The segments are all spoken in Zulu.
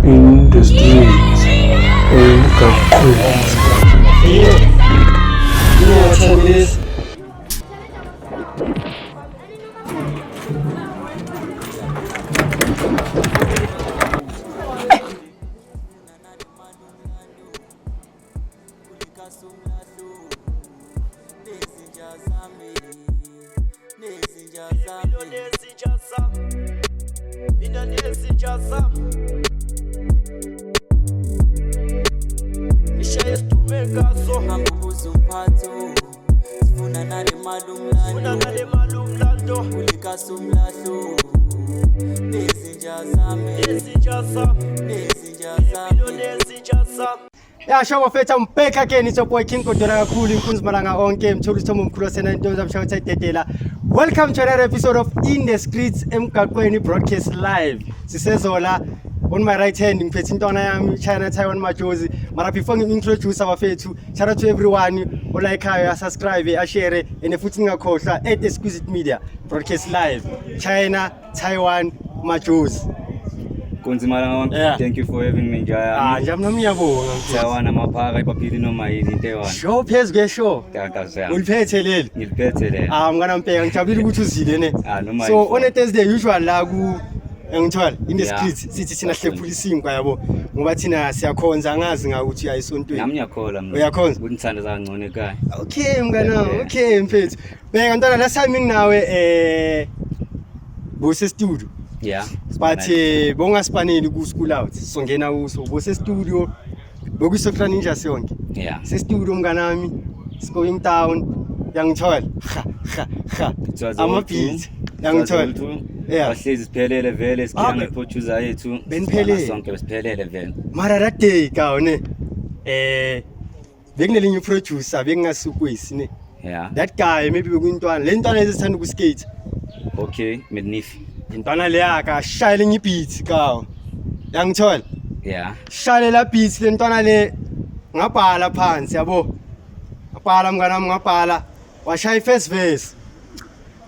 In the streets, emgaqweni. You know what time it is? Ya sho bafethu, I'm back again. It's your boy King Kodwana kakhulu, inkunzi malanga onke, mtholi isithombe omkhulu wasenanto zamshaya uthayidedela. Welcome to another episode of In the Streets, emgaqweni, broadcast live. Sisezola. On my right hand ngiphethe intwana yami, China Taiwan Majozi. Mara before ngi-introduce abafethu, shout out to everyone olikeayo, asubscribe, ashare, and futhi ngingakhohlwa at Exquisite Media, broadcast live. China Taiwan Majozi. Kunzima wonke. Thank you for having me, Njaya. Ah, nje mina ngiyabonga, mfethu. Taiwan amaphaka ipaphili noma yini into eyi-one. Sho phezu kweshow. Kakazi yami. Uliphethe leli. Ngiliphethe lelo. Ah, mngana mpeka, ngijabulile ukuthi uzile ne. Ah, noma So yini. on a Thursday usual la ku engithola in the streets sithi thina hlephula isinkwa, yabo, ngoba thina siyakhonza, angazi ngakuthi uya esontweni. Nami ngiyakholwa mina. Uyakhonza? Ukuthi ngithanda kangcono ekhaya. Okay mngana, okay mfethu. Bheka ntwana, last time nginawe bose studio. But bongaspaneli ku school out. Songena kuso bose studio. Bekuyisotra Ninjas yonke. Se studio mnganami. It's going down. Yangithola. Ha ha ha. It was Ama all true. beat. It was Yangithola. all true. Bahlezi siphelele vele, sikhila Ah, ngeproducer yethu. Beniphelele. Sifana sonke besiphelele vele. Mara that day ka ne bekunelinye producer bekungasukwesi ne. That guy maybe bekuyintwana. Le ntwana ezithanda ukuskate. Okay, Mednif. Intwana leya ka shayela enye beat ka. Yangithola. Shayela la beat le ntwana le, ngabhala phansi, yabo. Ngabhala mngani wami, ngabhala. Washaya first verse.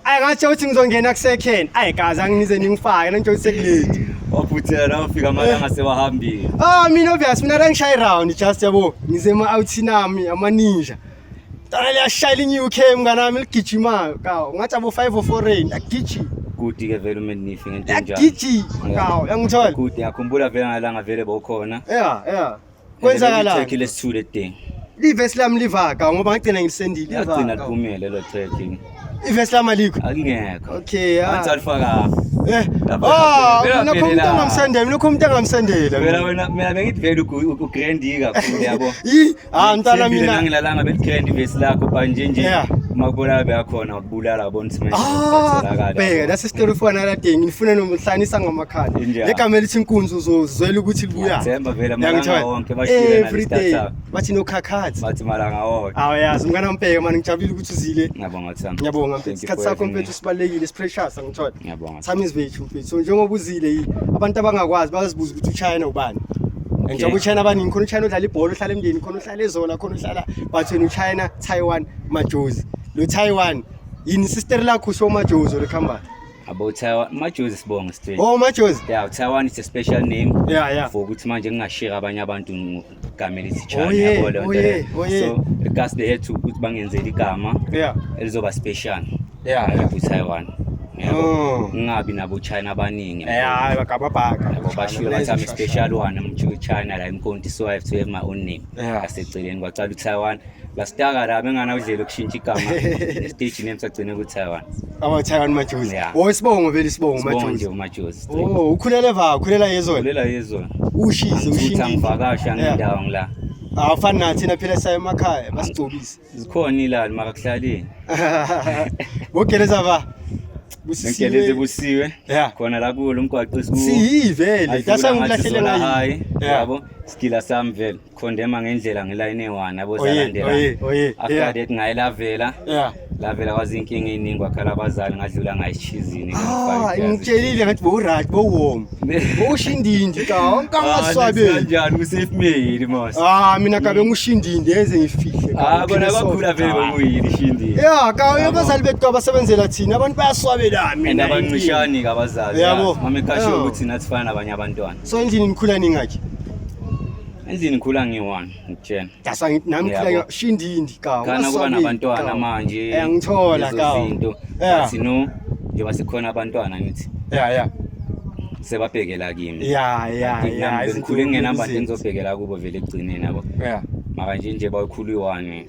Ayi, ngathi ukuthi ngizongena ku second. Ayi gazi, anginize ningifake nje ukuthi sekulate. Waphuthela la ufika amalanga sewahambile. Ah, mina obvious mina la ngishaye round just, yabo. Ngize ema outing ami ama ninja. Ntwana le yashayela i UK mngani wami, ligijimayo ka. Ngathi abo 5 or 4 rain agijima. Good ke vele uMednif ngento enjalo. Yagijima ka, uyangithola. Good, ngiyakhumbula vele ngalanga vele bawukhona. Yeah. Kwenzakalani? Track lesithule thing. Ivesi lami livaka ngoba ngagcina ngilisendile. Yagcina Livaka. liphumele lo track. Ivesi lami alikho. Akungekho. Okay, Athi alifaka. Eh. Lapha Ah, vele mina kho umuntu la. angamsendela, mina kho umuntu angamsendela. Phela wena mina bengithi vele ugrand kakhulu, yabo. Yi, ah mntana mina. Ngilalanga beligrand verse lakho but nje nje makubona beyakhona ukubulala, yabona ukuthi manje Ah, kutholakala. bheka, that's a story for another day. Ngifuna nokuhlanisa ngamakhanda. Injalo. Legama elithi inkunzi uzozwela ukuthi libuya. Ngiyathemba vele amalanga Uyangithola? wonke bashile Every day. nale Bathi nokhakhathi. Bathi malanga wonke. Awu yazi mngana mpeka mani, ngijabulile ukuthi uzile. Ngiyabonga Thami. Ngiyabonga Thank mfethu. you Isikhathi for sakho having me. mfethu sibalulekile, siprecious, angithola. Ngiyabonga. Time is virtue mfethu. So njengoba uzile yi, abantu abangakwazi bazibuza ukuthi uChina ubani. Okay. Njengoba uChina abaningi khona, uChina udlala ibhola, uhlala emndeni khona, uhlala eZola khona, uhlala, but wena uChina Taiwan Majozi. Lo Taiwan yini sister lakho usho Majozi or khamba? About Taiwan, Majozi sibonga straight. Oh, Majozi. Yeah, Taiwan is a special name. Yeah. For ukuthi manje ngingashare abanye abantu ngegama elithi China, yabo leyo nto leyo. So because they had to ukuthi bangenzele igama elizoba special. Ku Taiwan. Yabo. Ngingabi nabo China abaningi. Yeah, bakababhaka. Yabo, bashilo bathi I'm a special one, I'm China la eMkonti, so I have to have my own name. Aseceleni kwacala uTaiwan. Basitaka la benganawudlela ukushintsha igama. Stage name sagcina ku Taiwan. Aba Taiwan Majozi. Yeah. Oh, isibongo vele, isibongo Sibonga nje Majozi. uMajozi. Oh, ukhulele va, ukhulela yezona. Kulela yezona. Ushize Uthi ushindile. angivakasha ngendawo ngila. Awufani nathi thina phela saya emakhaya basigcobise. Zikhona ilali makakuhlaleni. Bogeleza ba. Ngeleze busiwe. Khona la kulo umgwaqo esiku. Siyivele. That's why ngilahlele ngayi. Hayi. Yabo. Skila sami vele. Khondema ngendlela ngeline eyi-one yabo Oye, salandela. oye, oye. After that ngayilavela. La vela kwazi inkinga eningi, kwakhala abazali, ngadlula ngayishizini. Ah, ngitshelile ngathi bowu-right, bowuwoma, bowushindindi ka onkangaswabeli. Kanjani ku-safe made mos? Ah, mina kabe ngushindindi enze ngifihle ka, Ah, kona ngiphile bakhula soft. vele bekuyini ishindini. Ya, ka Yabo. abazali bethu abasebenzela thina, abantu bayaswabela And mina. abancishani-ke abazali. Yabo. Yazi, mama ekasho Yeah. ukuthi nathi sifana nabanye abantwana. So endlini nikhula ningakhi? Endlini ngikhula ngiyi-one, ngikutshela. That's why ngithi nami Yabo. ngikhula shindindi ka. Kana kuba ungaswabeli, nabantwana ka. manje. Eh, ngithola lezo ka. zinto. Yeah. Bathi no, njengoba sekukhona abantwana ngithi Yeah. sebabhekela kimi. Yeah. Nami bengikhule ngingenabantu izinto. engizobhekela kubo vele ekugcineni yabo. Maka nje nje bawukhula uyi-one,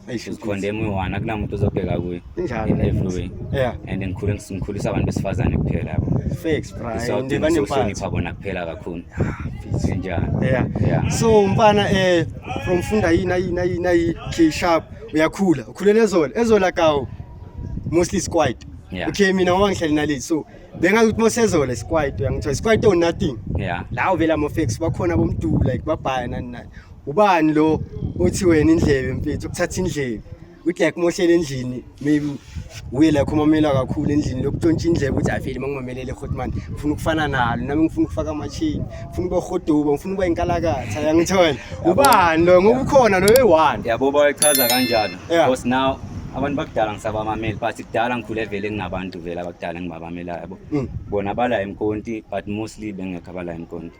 Eish, uzikhondema uyi-one, akunamuntu ozobheka kuye. Injalo. In every way. And ngikhule ngikhulisa abantu besifazane kuphela yabo. Facts, bra. So And banempatho. sohlonipha bona kuphela kakhulu. Kanjani? Yeah. Yeah. So mfana from funda yini yini yini yini K sharp uyakhula. Ukhulela eZola. Ezola kawo mostly is quiet. Yeah. Okay, mina ngoba ngihleli nalezi so bengazi ukuthi mosezola is quiet, uyangithola. Is quiet or nothing. La uvela ama fakes bakhona bomdu like babhaya nani nani. Ubani lo uthi wena indlebe mfethu ukuthatha indlebe. Uthi like mohlele endlini maybe uye la khumamela kakhulu endlini lokutshontsha indlebe uthi afile mangimamelele Hotman ngifuna ukufana nalo nami, ngifuna ukufaka ama-chain, ngifuna ukuba hoduba, ngifuna ukuba inkalakatha, yangithola. Ubani lo ngoba ukhona lo eyi-one? Yabo, bayachaza kanjalo. Yeah. Because now abantu bakudala ngisabamameli, but kudala ngikhule vele nginabantu vele abakudala engibabamelayo yabo. Bona bala eMkonti, but mostly bengekho abala eMkonti.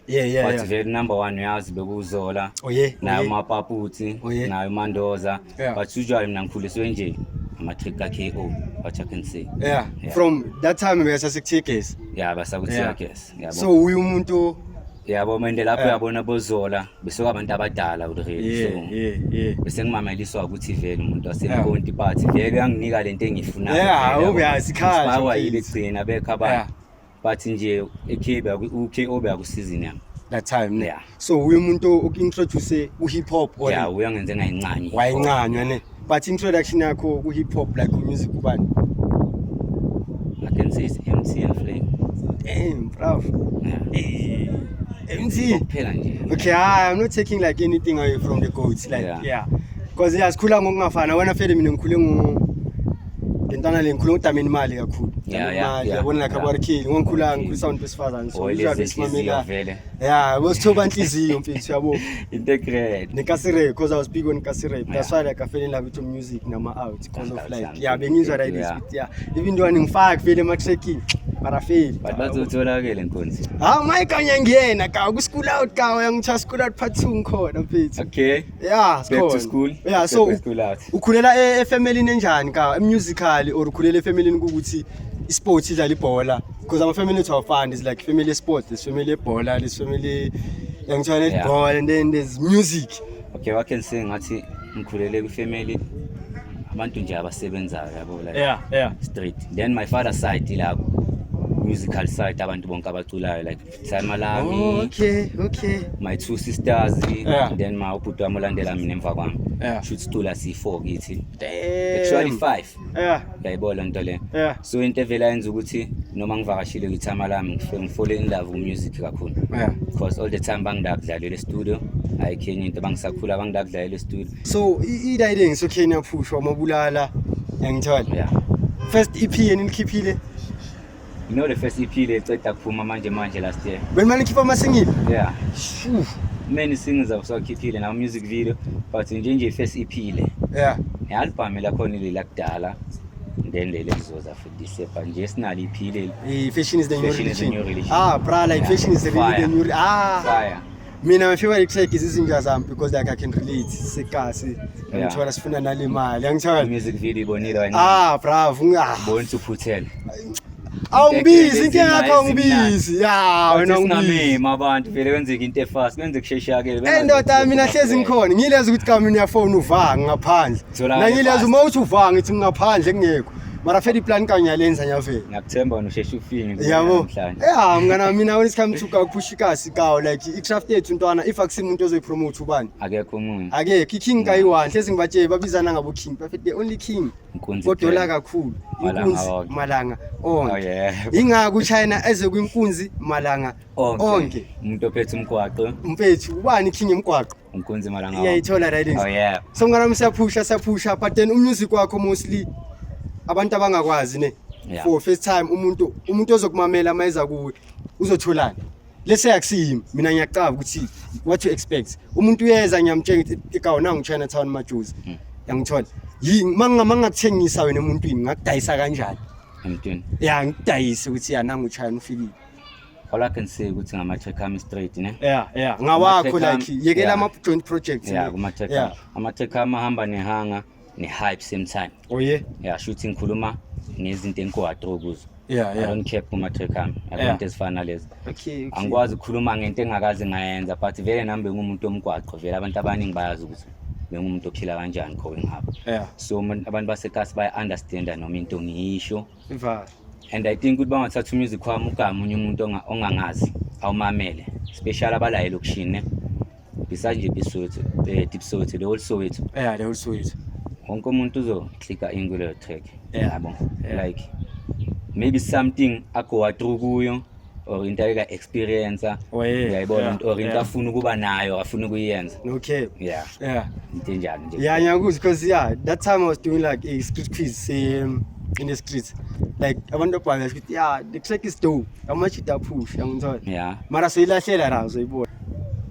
Yeah. But vele number one uyazi bekuzola. Oh yeah. Nayo Mapaputi, Oh, yeah. nayo Mandoza. But usually mina ngikhuliswe nje ama-trick ka-KO, what I can say. Yeah. From that time bekasasekuthiya. Yeah, basakuthiya gas. Yabo. So uye umuntu Yabo, manje lapho uyabona bozola besuka abantu abadala already, so bese ngimameliswa ukuthi vele umuntu waseMkonti, but vele uyanginika lento engiyifunayo. Yeah, vele, yabo. obvious, i-culture, Ngisifakwa yile mfethu. kugcina bekho abantu. But nje eKB u-KO beyakusizini yami. That time ne? Yeah. So uye umuntu oku-introduce ku-hip hop or Yeah, uyangenze ngayincane. Wayincanywa ne, but introduction yakho ku-hip hop, like ku-music, ubani? I can say it's MC and Flame. Damn, bravo. Yeah. MC. Kuphela nje. Okay, ah, I'm not taking like anything away from the goats, like yeah, because yeah, sikhula ngokungafani wena fele, mina ngikhule ngo lentwana le, ngikhule ngodameni imali kakhulu. Imali, yabona, like abo-RK, ngongikhula ngikhulisa abantu besifazane, so Oh, usually lezi inhliziyo simamela vele. Yeah, bosithoba inhliziyo mfethu, yabo. Integrate. Nekasire, because I was big on Kasire. That's why like I fell in love with music nama out because of That's like something. yeah, bengizwa like this with yeah, even though ngifaka vele ema-tracking but I fail. But bazotholakele nkonzi. Ah, Mike angiyangena ka ku school out ka, uyangitha school out part 2 ngikhona mfethu. Okay. Yeah, Back to sikhona. school. Yeah, Back so to school out. ukhulela efamilini enjani ka, musically, or ukhulela efamilini ukuthi isport idlala ibhola? Because ama family ethu awafani, is like family sport, there's family ebhola, there's family yangithola ibhola, and then there's music. Okay, what can say ngathi ngikhulele kwifamily abantu nje abasebenzayo yabo, like straight. Then my father side la musical side, abantu bonke abaculayo, like timer lami. Oh, okay. My two sisters, then my ubhuti wami olandela mina emva kwami. Shoot, sicula siyi-four kithi. Damn. Actually five. Uyayibona lento le. So into evela yenza ukuthi noma ngivakashile kwithama lami ngifole in love ku-music kakhulu. Because all the time bangida kudlalela e-studio, ayikho enye into, bangisakhula bangida kudlalela e-studio. So i-riding so Kenya phushwa mabulala yangithola. First EP yeni nikhiphile? You know, the first EP le eceda kuphuma manje manje last year. Benimane nikhipha ama-single? Yeah. Shoo. Many singles awusakhiphile na music video, but nje nje first EP le. Ne-album lakhona ile lakudala, then leli lizoza for this year, but nje sinalo EP leli. Fashion is the new Fashion is the religion. new religion. Ah, bra, like fashion is really Fire. the new ah. Fire. Mina my favorite track is izinja zami because like I can relate. Sekasi. Ngithola sifuna nale mali. Ngithola. Music video ibonile wena? Ah, bravo. Ah. Bona ukuthi uphuthele. Awungibizi inkinga yakho, awungibizi. Ya, wena ungibizi. Singamema abantu vele kwenzeka into efast, kwenzeka kushesha ke. Eh ndoda, mina hlezi ngikhona. Ngilezi ukuthi ka mina uyafona uvanga ngaphandle. Tholakala Na ngilezi fast. uma uthi uvanga ngithi ngaphandle kungekho. Mara fedi plan ka ngiyalenza nyavela. Ngiyakuthemba wena usheshe ufike Yabo. namhlanje. Yeah, mngana mina when it comes to kakuphusha kawo like i-craft yethu ntwana if akusimuntu ozoyipromote ubani. Akekho omunye. Akekho i-king kayi-one hlezi ngibatshele babizana ngabo king but the only king Inkunzi kodola kuphela. kakhulu Malanga inkunzi onke. malanga Oh onke. yeah. Ingako uChina eze kwinkunzi malanga onke. Umuntu ophethe umgwaqo, Mfethu ubani king emgwaqo? unkunzi malanga onke. Iyayithola right. Oh yeah. So mngana wami siyaphusha siyaphusha but then umusic wakho mostly abantu abangakwazi ne for first time umuntu ozokumamela mayeza kuwe uzotholani lese akusiyimi mina ngiyacaba ukuthi what to expect umuntu uyeza ngiyamtshela ukuthi ikawo nangu Chinatown Majuzi yangithola yini mangakuthengisa wena emuntwini ngakudayisa kanjani Emntwini. Ya ngikudayise ukuthi ya nangu China ufikile. All I can say ukuthi ngama-track ami straight ne. Yeah, ngawakho Ama-track like ami- yekela yeah. ama joint projects. Yeah, kuma-track ami. Ama-track ami ahamba nehanga ne-hype same time. Oh yeah. Yeah, shuthi ngikhuluma ngezinto engikwatro kuzo. Yeah, I yeah. don't care kuma-track ami. Yabo into ezifana nalezo. Okay. Angikwazi ukukhuluma ngento engakaze ngayenza but vele nami bengumuntu omgwaqo vele abantu abaningi bayazi ukuthi bengumuntu ophila kanjani growing up. So abantu basekasi baya-understanda noma into ngiyisho. Iva. And I think ukuthi bangathatha umusic wami ugamunye umuntu ongangazi awumamele, especially abala elokishini ne. Besides nje Soweto, Deep Soweto, the whole Soweto. Yeah, the whole Soweto. Wonke umuntu uzoclicka in kuleyo track. Yabo. Like maybe something agowa through kuyo or into ayika experience. Oh, yeah. Uyayibona or into afuna ukuba nayo, afuna ukuyenza. Okay. Yeah. Yeah. Into enjalo nje. Yeah, ngiyakuzwa because yeah, that time I was doing like a street quiz in the streets. Like abantu ababhala ukuthi yeah, the track is dope. How much it push angithola. Yeah. Mara soyilahlela la uzoyibona.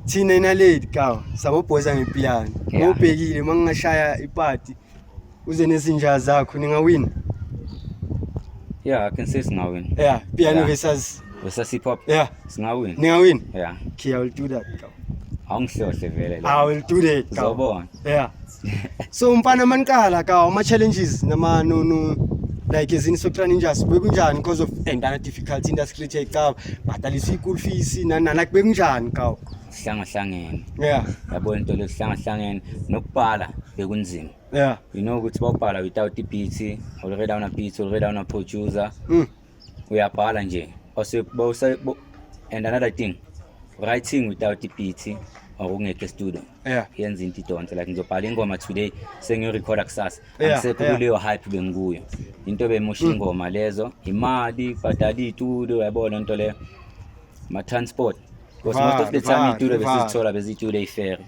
Thina inaledi kawo samabhoza ngepiano. Yeah. Ngobhekile mangingashaya ipati uze nezinja zakho ningawina. Yeah, I can say singawina. Yeah, piano Yeah. versus Versus hip hop. Yeah. Singawina. Ningawina. Yeah. Okay, I will do that. Kawo. Awungihlohle vele lo. I will do that. Kawo. Uzobona. Yeah. So mfana maniqala kawo ama challenges nama no no like ezini Soccer Ninjas bekunjani because of endana difficulty industry ecaba bhadaliswa i-school fees nani nani like bekunjani kawo? Sihlangahlangene. Yeah. Yabo into le sihlangahlangene nokubhala bekunzima. Yeah. You know ukuthi bawubhala without i-beat, already awuna beat, already awuna producer. Uyabhala nje. And another thing, writing without i-beat or ungekho e-studio. Yeah. Yenza into idonse like ngizobhala ingoma today sengiyorekhoda kusasa. Yeah, Angisekho yeah. kuleyo hype bengikuyo. Into bemosha ingoma lezo, imali, bhadala itudio, uyabona into leyo. Ma transport. Because most of the time Var, itudio var. besizithola bezitudio eyifair.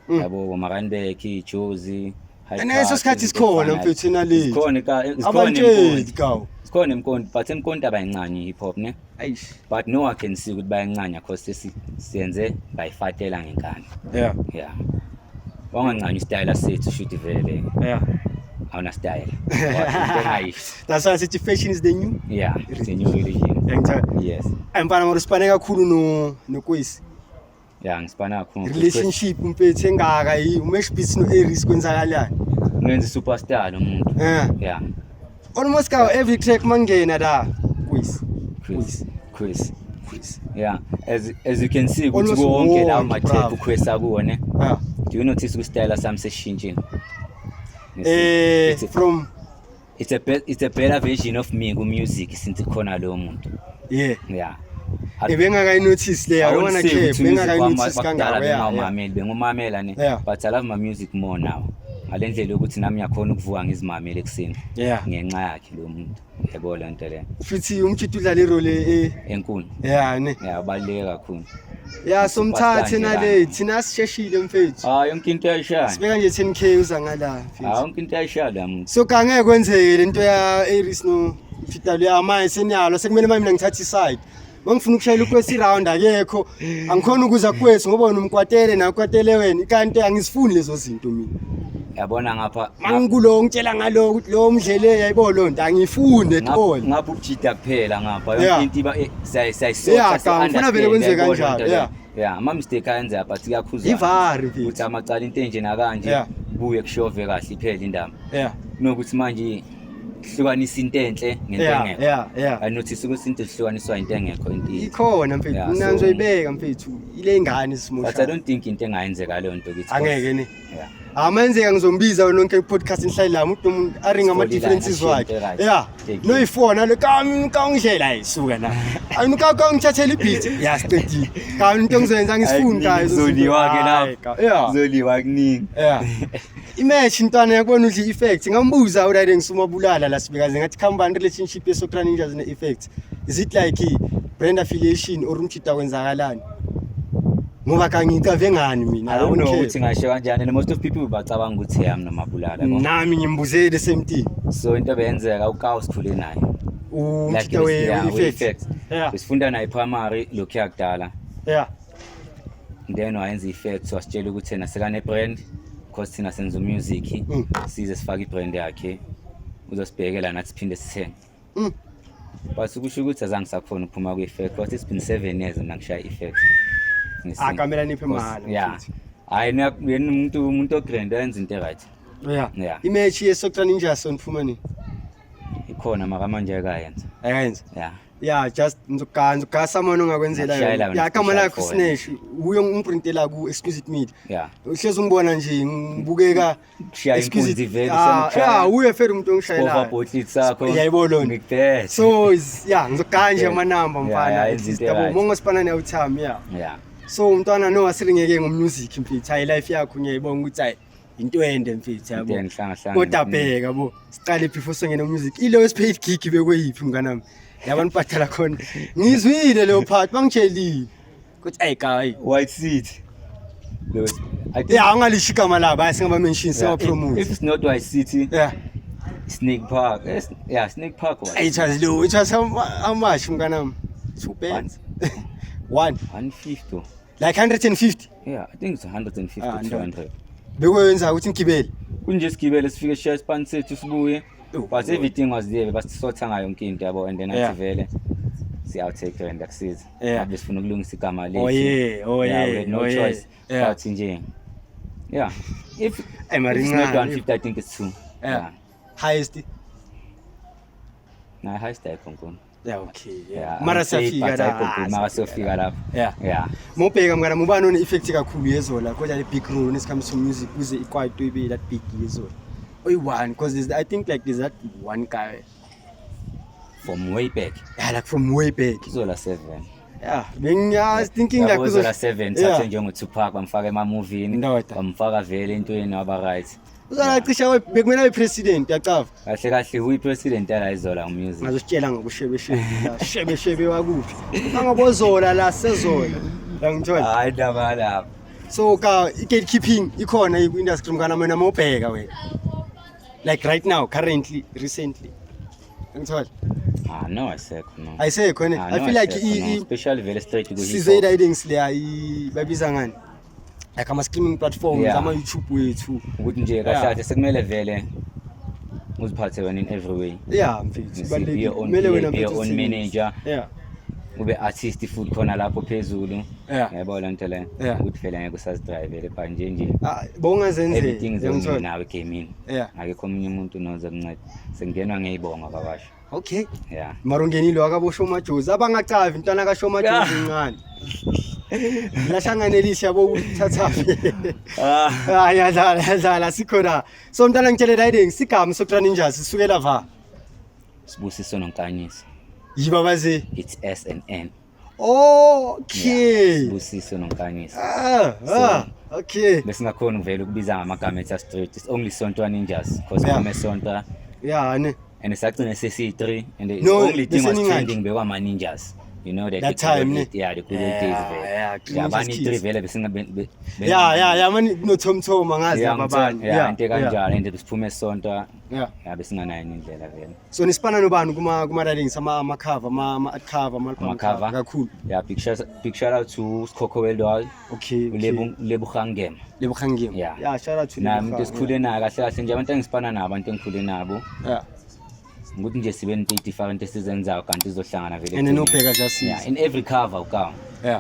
Yabo Maritzburg, Jozi, Hyde And leso Park, sikhathi izinto sikhona ezifana mfethu enaleli. Sikhona sikhona Abantu eMkonti. kawo. Sikhona eMkonti, but eMkonti abayincane hip hop ne. Eish. But no one can see ukuthi bayancanya because siyenze bayifatela ngenkani. Yeah. Yeah. Wangancanya istyle sethu shoot vele. Yeah. Awuna style. Into engayisho. That's why I said fashion is the new. Yeah, it's a new religion. Ngiyangithola. Yes. Mfana ngorespane kakhulu no noKwesi. Yeah, ngisipana kakhulu. Relationship mfethu engaka yi uMash Beats no Aries kwenzakalani? Ngenza superstar lo muntu. Yeah. Almost ka every track mangena da Kwesi. Chris. Chris. Chris. Yeah, as you can see ukuthi Almost wonke lawo wonke, ma-track bravo. uKwesi akuwona. Yeah. Do you notice ukuthi style sami sesishintshile? From It's a better version of me ku music since khona lo muntu. Yeah. Yeah. Ebengakayinotice le, I don't wanna care. Bengakayinotice kangako. Yeah. Bengawumameli, bengumamela ne. Yeah. But I love my music more now. Ngalendlela yokuthi nami ngiyakhona ukuvuka ngizimamele ekuseni. Yeah. Ngenxa yakhe lo muntu. Yabo le nto le. Futhi umtshito udlala irole enkulu. Yeah, ne. Yeah, ubaluleke kakhulu. Yeah, somthathe Superstar nje nale la. thina sisheshile mfethu. Ah, yonke into iyashaya. Sibeka nje 10k uza ngala mfethu. Ah, yonke into iyashaya la muntu. So kangeke kwenzeke lento ya Aries no Mfitalo ya manje seniyalo sekumele manje mina ngithathe iside. Mangifuna ukushayela uKwesi round akekho. Angikhona ukuza kuKwesi ngoba wena umkwatele nawe ukwatele wena. Ikanti angisifuni lezo zinto mina. Yabona ngapha Mangikulo ngitshela ngalo ukuthi lo mdlele yayibo lo nto angifuni at all. Ngapha ukujida kuphela ngapha Yeah. yonke into iba siyayisotha, Yeah, ka, ngifuna vele kwenzeke understand, kanjalo, yabona lento yeah. leyo. Yeah, ama mistake ayenzeka but kuyakhuzwa. Ivari mfethu. Ukuthi amacala into enje nakanje Yeah. buye kushove kahle iphele indaba. Yeah. Kunokuthi manje Hlukanisa into enhle ngento engekho. Yeah. I notice ukuthi into ihlukaniswa into engekho, into inhle. Ikhona, mfethu. Mina ngizoyibeka, mfethu, ile ngane But I don't think into engayenzeka leyo nto kithi. Angeke ne. Yeah. Amenzeka ngizombiza wena nonke i-podcast nihlale la umuntu nomuntu aringa ama-differences wakhe. Yeah, noyi-four nalo kawungihlela, hayi suka la, kawungithathela i-beat ya, siqedile ka into engizoyenza ngisifuni ka. Kuzoliwa-ke lapho. Kuzoliwa kuningi. Yeah, i-match ntwana yakubona udla i-effect. Ngambuza uRiding Sumabulala la sibikaze, ngathi khambani relationship yeSoccer Ninjas ne-effect? Is it like brand affiliation or umjida kwenzakalani? Ngoba kangicave ngani mina. I don't know care. Ukuthi ngasho kanjani, and most of people bacabanga ukuthi yami noMabulala, yabo. Nami ngimbuzele the same thing. So into ebeyenzeka, uKawu sikhule naye. Umjida Yeah, we-effect. We-effect. Besifunda naye primary lokhu yakudala. Then wayenza i-effect, wasitshela ukuthi yena sekane-brand because thina senza umusic, size sifake i-brand yakhe, uzosibhekela nathi siphinde sithenge. But kusho ukuthi azange sakhona ukuphuma kwi-effect, but it's been 7 years mina ngishaya i-effect. Akamela niphe mahala, Yeah. mfethu. Hayi, yena umuntu o-grand, ayenza into e-right. Yeah. I-match yeSoccer Ninjas oniphuma nini? Ikhona, mara manje ayikayenza. Akayenza? Yeah. Yeah, just ngizoga someone ongakwenzela Ngakushayela yona. wena Yeah, igama special lakho for Snash, uye ngiprintela ku Exquisite Media. Uhlezi ungibona nje ngibukeka. Kushaya exquisite. inkunzi vele. Ah, yeah, uye fela umuntu ongishayelayo. Overbotlit sakho. Uyayibona lona. Ngikubethe. So yeah, ngizoganja amanamba, mfana. Yeah, At yenza least into yabo e-right. mongo sipana nayo time, yeah. So umntwana no asiringeke ngomusic, mfethu. Hayi, life yakho ngiyayibonga ukuthi hayi, into ende, mfethu, yabo. Into enhlanga. Kodwa bheka bo, siqale before songena music. I-lowest paid gig bekweyiphi, mnganami? Labantu bhadala khona. Ngizwile leyo part, bangitshelile ukuthi ayi kayi. White City. I think Yeah, angalisho igama labo, hayi, singaba mention, Yeah, singa if promote. it's not White City, Snake Park. Yes, yeah, Snake Park was It was low. It was how much, mnganami? Two pence. One. 150. Like 150. Yeah, I think it's 150 Ah, to 200. Bekwenza ukuthi ngigibele. Kunje sigibele, sifike sishaya isipani sethu, sibuye. Oh, But everything was there, basisotha ngayo yonke into, yabo, and then Yeah. athi vele siyawu-take rent akusiza. Ngabe sifuna ukulungisa igama lethu. Oh Yeah, we yeah, had no oh yeah. choice. But nje, yeah. If Eh, mara if it's not incane. 150, I think it's two. Yeah. Highest. Na highest ayikho nkulu. Yeah, okay. Yeah. Yeah, Mara I'm safe, siyafika but la. ayikho nkulu, mara siyofika lapho. Yeah. Mawubheka mngana, ubani one effect kakhulu yezola kodwa le big role when it comes to music kuze ikwaito ibe that big yezola? Oyi-one, because there's, I think like there's that one guy. From way back. Yeah, like from way back. Zola 7. Yeah, I was thinking like Yabo, Zola 7 thathe njengo-Tupac, bamfaka emamuvini. Ndoda. Bamfaka vele entweni, waba right. Uzola cishe bekumele abe president, yacava. Kahle kahle uyi-president yala iZola music. Ngazositshela ngokushebeshebe la, shebeshebe wakuphi angabozola la sezola yangithola. Hayi, ndaba lapho. So ka i-gatekeeping ikhona ku-industry, mngana, mina mawubheka wena like right now, currently, recently, ngithola? Ah no, ayisekho, no. Ayisekho ne? Ah, I no, feel like ayisekho, no. Especially vele straight ku size i-ridings leya, babiza ngani, like ama-streaming platforms, ama-YouTube wethu. Ukuthi nje kahle kahle sekumele vele uziphathe wena in every way. Yeah, mfethu. You see, be your own Kumele wena PA, be your mfethu own uthini. manager. Ube artist futhi khona lapho phezulu. Yabo le nto le. Ukuthi vele ngeke usazidrivele but nje nje. Ah, bowungazenzela. Everything is Uyangithola? nawe egamini. Akekho omunye umuntu noze kunceda. Sengingenwa ngeyibonga babasha. Okay. Yeah. Mara ungenile wakabosho majozi abangacavi intwana kasho majozi incane lahlanganelise yabo uthathaphi. Hayi, yadlala yadlala, sikhona. So mntana, ngitshele riding sigama Soccer Ninjas sisukela va? Sibusiso noNkanyiso. Yiba baze. It's S and N. Okay. Sibusiso noNkanyiso. Ah, ah, okay. Besingakhona vele ukubiza ngamagama ethu straight. It's only Sontwa Ninjas because yeah. Sontwa Yeah, ne. And sagcina sesiyi-3 and the No, only thing was beseningaki? trending bekwama ninjas. You know That the time, ne? Yeah, the good old days vele. Yeah, Ninjas Yeah, bani kids. 3 vele besinga Yeah, mani no Tom Tom angazi Yeah, laba bani. Yeah, into kanjalo and besiphume esonto. Yeah, besinganayo enye indlela vele. So nisipana nobani kuma ridings, ama cover, ama art cover, ama album Ama cover. Kakhulu? Yeah, big shout out to Sikhokho Worldwide. Okay. Lebo Khangema. Lebo Khangema. Yeah. Yeah, shout out to Na Lebo umuntu Khang, esikhule naye kahle kahle nje, abantu engisipana nabo, abantu engikhule nabo. Ukuthi nje sibe nento different esizenzayo kanti izohlangana vele And ekugcineni. nobheka justice. Yeah, in every cover uka.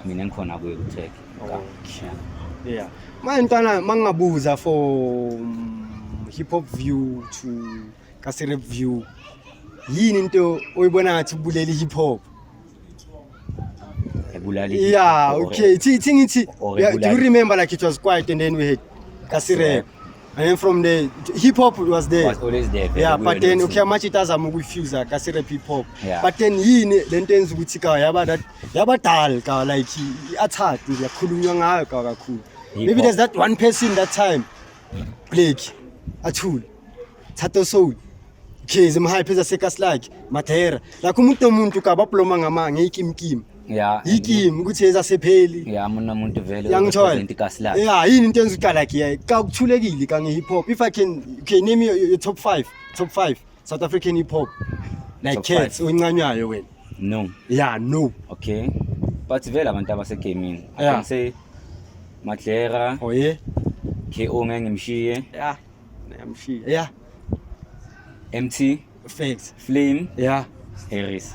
Mina ngikhona kuyo ku track. Okay. Yeah. Manje mntwana, mangingabuza for hip hop view to Kasi Rap View. Yini into oyibona ngathi ibulele hip hop? Ebulala. Yeah, okay. Thi ngithi, yeah, do you remember like it was quiet and then we had Kasi Rap. And then from the hip hop was there. Was always there. Vele Yeah, kuyo but then leyo okay, manje azama ukuyifuza Kasi Rap hip hop. Yeah. But then yini lento yenza ukuthi ka yaba that yaba dull ka, like i-attack nje yakhulunywa ngayo ka kakhulu. Hip Maybe hop. there's that one person that time, Blake, Athule, Thato Soul. Okay, zimhype zasekas like Madera. Like umuntu nomuntu ka baploma ngama ngeyikimkim. Yeah. Yikim ukuthi ezasepheli. Yeah, umuntu nomuntu vele Yangithola. represent ikasi lakhe. Yeah, yini into enza uqala like, yeah, ka kuthulekile ka nge hip hop. If I can, okay, name your top 5, top 5 South African hip hop. Like Top cats five. oyincanywayo wena. No. Yeah, no. Okay. But vele abantu abasegamini. I can say Madlera, Oh yeah. KO ngeke ngimshiye, Yeah. Ngiyamshiya. Yeah. MT, Facts. Flame, Yeah. Harris.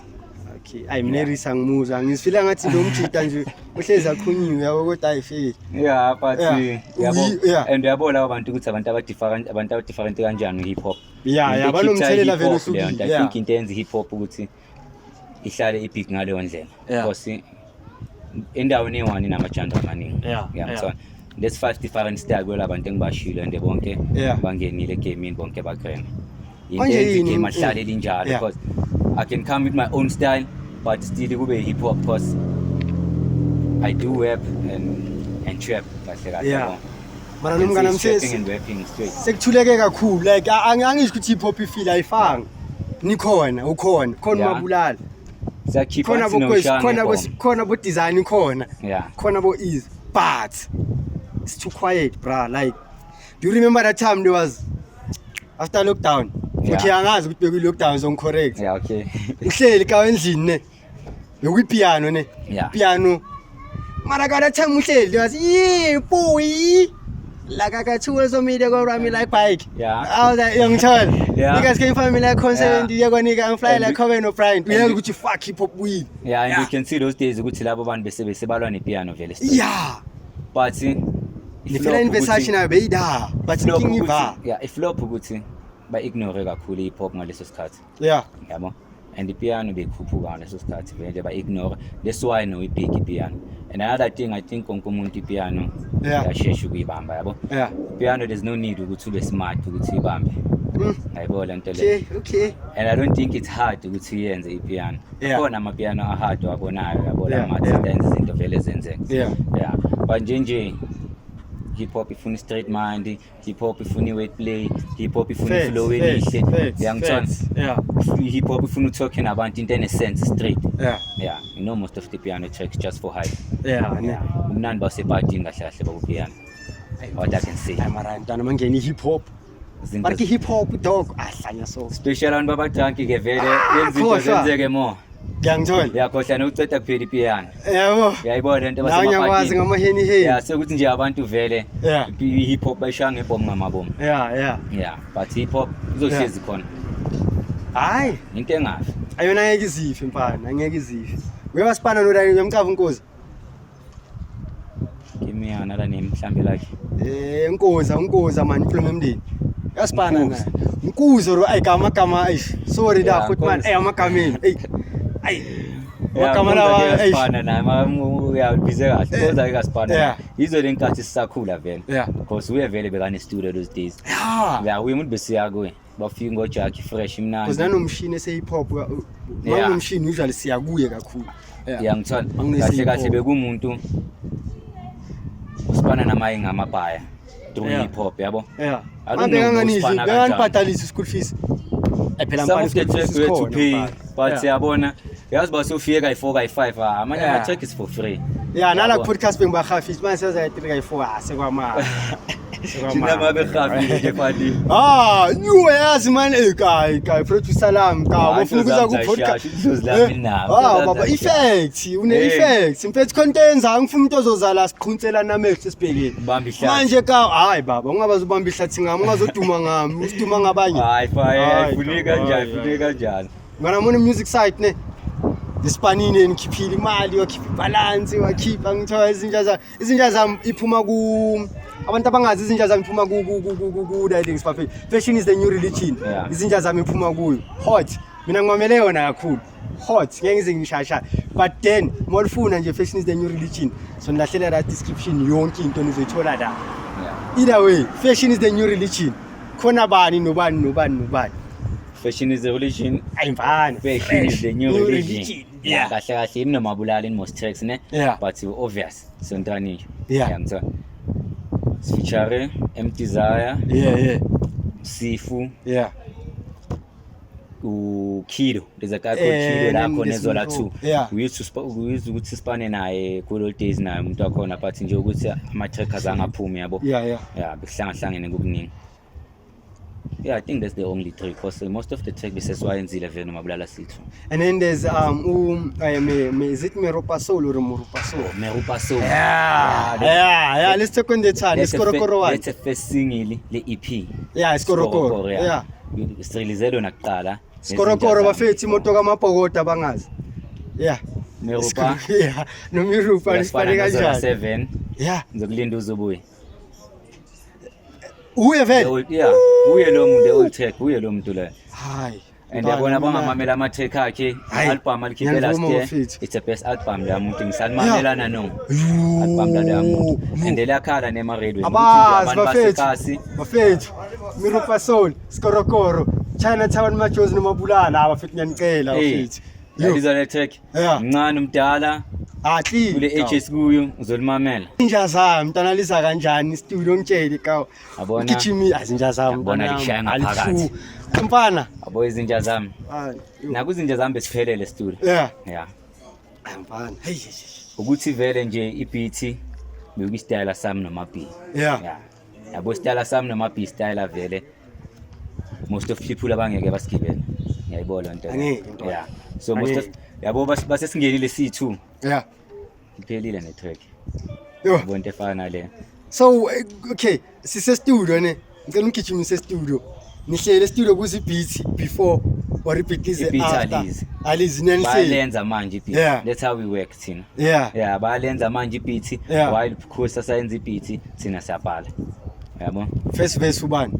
Okay. Ayi, mina Harris angimuzwa. Ngizifila ngathi lo mjita nje uhlezi aqhunyiwe yabo, kodwa ayifiki. Yeah, but yabo and uyabo labo bantu ukuthi abantu aba different, abantu aba different kanjani hip hop. Yeah, Into banomthelela ekhipha vele i-hip hop leyo nto. ohlukile. I think into eyenza i-hip hop ukuthi ihlale ibig ngaleyo ndlela. Because endaweni eyi-one inama-genre amaningi. Ngiyangithola. There's five different style kwela bantu engibashilo and bonke bangenile egamini, bonke bagrand. Into Manje eyenza yini- igame ahlale linjalo because I can come with my own style but still kube hip hop because I do rap and trap kahle kahle. Yabo. Mara You can nomngane say wami it's trapping and rapping straight. sekuthuleke kakhulu, like angisho ukuthi hip hop ifile, ayifanga. Nikhona, ukhona, khona mabulala. Siyakhipha Khona thina bo umshana khona bo ngebhomu. khona bo design khona. Khona bo easy, but it's too quiet, bra. Like, do you remember that time there was after lockdown? Yeah. Okay, angazi ukuthi beku lockdown, so correct. Yeah, okay. Uhleli ka endlini ne. Bekuyipiano ne. Piano. Mara ka that time uhleli there was, yeah boy. Like I got two so me they go run me like bike. I was like, young child. Niggas came find me like concert, yeah, go nigga and fly like Coven O'Brien. We have to fuck hip hop weed. Yeah, and you can see those days ukuthi labo bantu bese besebalwa nepiano vele. Yeah. But Nifela in Versace nayo beyida, but flop inkinga ukuthi iva. yeah, iflop ukuthi ba ignore kakhulu hip hop ngaleso sikhathi. Yabo. And ipiano beyikhuphuka ngaleso sikhathi vele ba ignore. That's why no ibig ipiano. And another thing, I think wonke umuntu ipiano uyashesha ukuyibamba, yabo. Piano, there's no need ukuthi ube smart ukuthi uyibambe. Ngayibona lento le. Okay, okay. And I don't think it's hard ukuthi uyenze ipiano. Khona amapiano ahard wabonayo, yabo, la mathi enza izinto vele zenzeke. Yeah. But nje nje hip hop ifuna straight mind, hip hop ifuna wordplay, hip hop ifuna Facts, flow facts, elihle. facts, Uyangithola? facts. Yeah. Hip hop ifuna utalk nabantu into ene sense straight. Yeah, you know most of the piano tracks just for hype. Yeah, ne. Yeah. Umnandi basepatini kahle kahle bakupiano. What I can say. Hayi mara ntwana mangena hip hop. Izinto Mara ke hip hop dog ahlanya so. Special abantu babadrunk ke vele Ah, yenza izinto khohlwa. zenzeke more. Ngiyangithola. Uyakhohlwa nokuceda kuphela ipiano. Yabo. Uyayibona lento La ngiyakwazi basemapatini. ngamaheni heni. Yeah, sekuthi nje abantu vele hip hop bayishaya ngebhomu ngamabomu. Yeah, yeah. Yeah, but hip hop izohlezi khona. Hayi, Into engafi. ayona ngeke izife mfana, angeke izife. Uyabasipana no la uyamcava unkozi. Kimiyana la name mhlambe lakhe. Nkoza, unkoza man, iphuma emndeni. Uyasipana Nkuza. naye. Nkuzo ro ay gama gama eish. Sorry da Yeah, futhi man, Nkuza. eh amagameni. Ey. Ay. Yeah, Amagama lawa Nkuza ke eish. kasipana naye, uyabize kahle. Nkuza ke kasipana. Yizo le nkathi sisakhula vele. Because uye vele bekane studio those days. Yeah, uye umuntu besiya kuye. Bafika ngoJackie fresh imnandi. Because nanomshini ese hip hop, nanomshini usually siya kuye kakhulu. Yeah, ngithola. Manginesi Kahle hip kahle hop. bekumuntu usipana namaye ngamabhaya through hip hop, yabo. I don't Manje know kanganidli, usipana kanjani. bekanibhadalisa school fees. Phela Some mfana of the school tracks fees we had to ikhona, pay, mfana. but siyabona yazi ba sofike kayi-4 kayi-5, amanye ama-track is for free. Yeah, nala Yabo. podcast bengibahafisa manje seza 3 kayi-4, sekwama. Thina mabe nje fani. Ah, you yazi man, kai kai producer lami ka Ah, ufuna ukuza ku inhlozi podcast. zami zayishaya, inhlozi lami nabo, Ah, inhlozi baba zami effect, une effect. Mfethu content angifuna umuntu ozozala siqhunsela namehlo sesibhekile. Ubamba ihlathi. Manje ka hayi baba, ungabaze ubamba ihlathi ngami, ungazoduma ngami, usiduma ngabanye. Hayi fine, Hayi, ayifuneki baba, kanjani, hayi, ayifuneki kanjani. Ngana mona music site ne. Nisipanini nikhiphile imali, wakhipha ibalance, wakhipha ngithola izinja za izinja zami iphuma ku abantu abangazi izinja zami iphuma ku ku ku ku ku ku bafethu. Fashion is the new religion. Izinja zami iphuma kuyo. Hot. Mina ngimamele yona kakhulu. Hot. Ngeke ngize ngishasha. But then molifuna nje fashion is the new religion. So nilahlela la description yonke into nizoyithola la. Either way, fashion is the new religion. Khona bani nobani nobani nobani. Fashion is the religion. Ayimfana. Fashion is the new religion. Yeah. Kahle kahle yini nomabulala in most tracks ne? Yeah. But obvious sontani. Yeah. Ngithola. Feature M Desire. Yeah. Sifu. Yeah. uKido, there's a guy called Kido la khona eZola 2. Yeah. We used ukuthi sipane naye good old days naye umuntu wakhona, but nje ukuthi ama trackers angaphumi yabo. Yeah. Yeah, bekuhlangahlangene kokuningi. Yeah, I think that's the only three because most of the track besesiwayenzile vele nomabulala sithu. And then there's is it Meropa Soul or Morupa Soul? Meropa Soul. Yeah, let's talk on the time. That's Isikorokoro one. That's a first single le EP. Yeah, Isikorokoro. Yeah. Sirelease lona kuqala. Isikorokoro bafethu imoto kaMabhokoda bangazi. Yeah. Meropa. Yeah. No Meropa nisifane kanjani? 7. Yeah. Ngizokulinda uzobuye. Uye vele. Yeah. Uye lo muntu, the old track, uye lo muntu lo. Hayi. And yabona bangamamela ama-track akhe, album alikhiphe last year. It's the best album la muntu, ngisalimamelana no. Album la muntu. And liyakhala nema-radio. Abazi bafethu. Bafethu. Mirupa Soul, Skorokoro, Chinatown Majozi nomabulala abafethu ngiyanicela bafethu. Yalizwa le track. Mncane umdala. Clean. Kule age kuyo uzolimamela. Inja zami mntana liza kanjani studio ngitshele ka. Yabona. Gijimi izinja zami. Yabona lishaya ngaphakathi. Mfana. Yabo izinja zami. Naku izinja zami besiphelele studio. Yeah. Yeah. Mfana. Hey. Ukuthi vele nje ibeat bekuyistyle sami noma B. Yeah. Yeah. Yabo style sami noma B style vele. Most of people abangeke basigibele. Ngiyayibona into. Angeke. Yeah. So most of yabo basesingenile C2. Yeah. Iphelile ne track. Yo. Yabo into efana nale. So okay, sise studio ne. Ngicela ungigijimise studio. Nihlele studio kuze beat before or repeat ize after. Alizi nenihlele. Bayalenza manje beat. Yeah. That's how we work thina. Yeah. Yeah, bayalenza manje beat while Khosa sayenza beat thina siyabhala. Yabo. First verse ubani?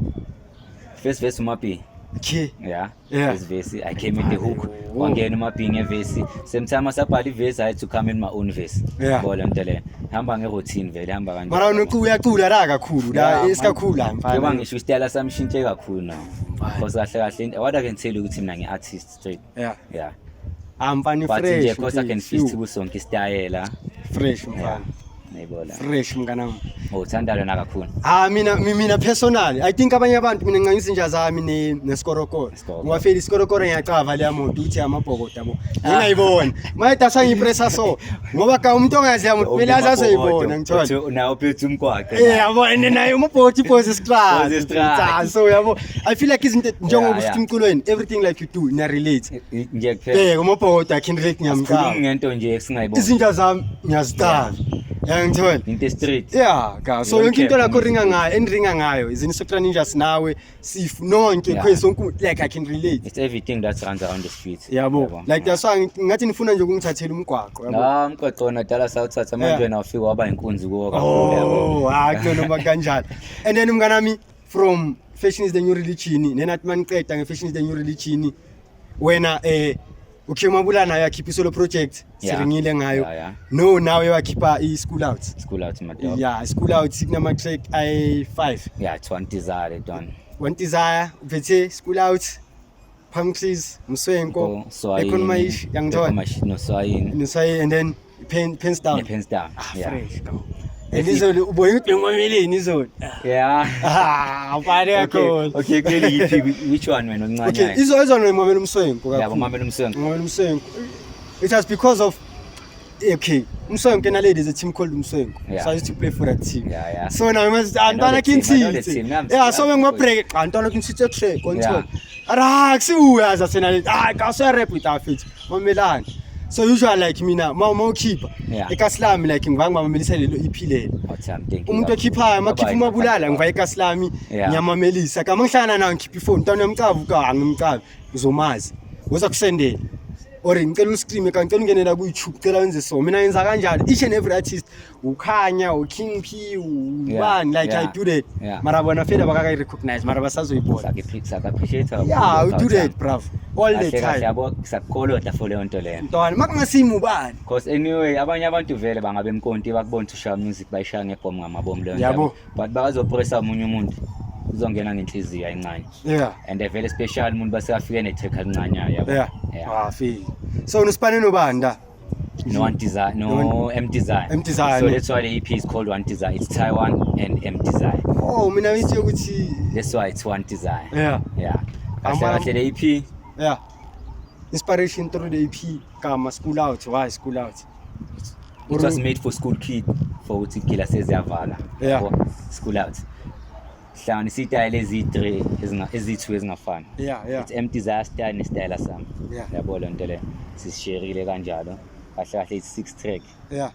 First verse uMapi. Okay. Yeah. Yeah. First verse I came in the hook. Wangena uMapi ngevesi. Same time asabhala ivesi I had to come in my own verse. Yeah. Yabo lento le. Hamba ngeroutine vele hamba kanjalo. Mara uyacula la kakhulu la isikakhulu la mfana. Njengoba ngisho isitayela sami shintshe kakhulu now. Because kahle kahle what I can tell you ukuthi mina ngi-artist straight. Yeah. Yeah. Mfana But fresh. nje because I can fit kusonke isitayela. Fresh mfana. Ngiyibona. Fresh mnganami. Uthanda lona kakhulu. Mina personally I think abanye abantu mina ngincanyisa inja zami nesikorokoro. Ngwafela isikorokoro ngiyacava leya moto uthi amabhokoda yabo. Ngingayibona. Maye dasa ngipressa so ngoba ka umuntu ongazi ya moto kumele aze azoyibona ngithola. Nawe uphethe umgwaqo. Eh yabo and naye umabhokoda ipose strata. So yabo I feel like izinto njengoba usithi emculweni everything like you do na relate. Nje kuphela. Eh umabhokoda I can relate ngiyamcava. Sikhuluma ngento nje esingayibona. Izinja zami ngiyazicava. Yangithola. Into street. Yeah, ka. So yonke into lakho ringa ngayo, enringa ngayo, izinto ninjas nawe, sifu nonke khwezi sonke like I can relate. It's everything that runs around the street. Yabo. Like that's why ngathi nifuna nje ukungithathela umgwaqo, yabo. Ah, umgwaqo wona dala sawuthatha manje wena ufika waba inkunzi kuwo kakhulu yabo. Oh, hayi noma kanjani. And then mnganami from Fashion is the new religion, nenathi maniqeda nge Fashion is the new religion. Wena ukhe mabula nayo yakhipha isolo project siringile ngayo. No nawe wakhipha i school out. School out my dog. Yeah, school out kunama track i5. Yeah, it's one desire done. One desire uphethe school out. Palm trees, Mswenko, Economish, yangithola. No Swayini. No Swayini and then pens down. Yeah, pens down. Yeah. Fresh. And izolo uboye ukuthi bengimameleni izolo. Yeah. Mfana kakhulu. Okay, kuleli yiphi which one wena oncane? Okay, izolo ngimamela uMswenko kakhulu. Yeah, umamela uMswenko. Ngimamela uMswenko. It was because of okay, Mswenko and lady is a team called Mswenko. Yeah. So I used to play for that team. Yeah, yeah. So now I must Antwana Kintsitsi. Yeah, so ngima break Antwana Kintsitsi track on top. Ara kusiuya zasena lady. Ah, ka so rap with our feet. Mamelani. So usually like mina mawukhipha ekasi lami like ngivanga ngamamelisa lelo EP lelo. Umuntu okhiphayo makhipha umabulala ngiva ekasi lami ngiyamamelisa. Kama ngihlangana nawe ngikhipha ifoni mntwana uyamcava uka angimcavi uzomazi. Uza kusendela. Or ngicela ustream ka, ngicela ungenela ku YouTube, ngicela wenze so. Mina ngenza kanjalo. Each and every artist, uKhanya, uKing P, ubani, like I do that. Mara bona fela bakaka recognize, mara basazoyibona. Saka-appreciate. Yeah, we do that, bruv. All the time. Yabo, sakukolota for leyo nto leyo. Ntwana, makungasimi ubani. Cause anyway abanye abantu vele bangabe emkonti bakubona ukuthi ushaya music, bayishaya ngebhomu ngamabomu leyo nto. Yabo. But bakazopressa omunye umuntu uzongena ngenhliziyo ayincane. And vele special umuntu base afike ne-track alincane, yabo. Yeah. Ah, feel. So unosipane nobanda. No One Design, no, No M Design. M Design. So that's why the EP is called One Design. It's Taiwan and M Design. Oh, mina ngithi ukuthi That's why it's One Design. Yeah. Kahle kahle le EP. Inspiration through the EP kama School Out. Why School Out? It was made for school kid, for ukuthi gila seziyavala. Yabo, School Out. Hlanganisa itayela eziyi-3, eziyi-2 ezingafani. It's M Desire style nesitayela sami. Yabo le nto le. Sisisherile kanjalo. Kahle kahle it's 6 track. Yeah.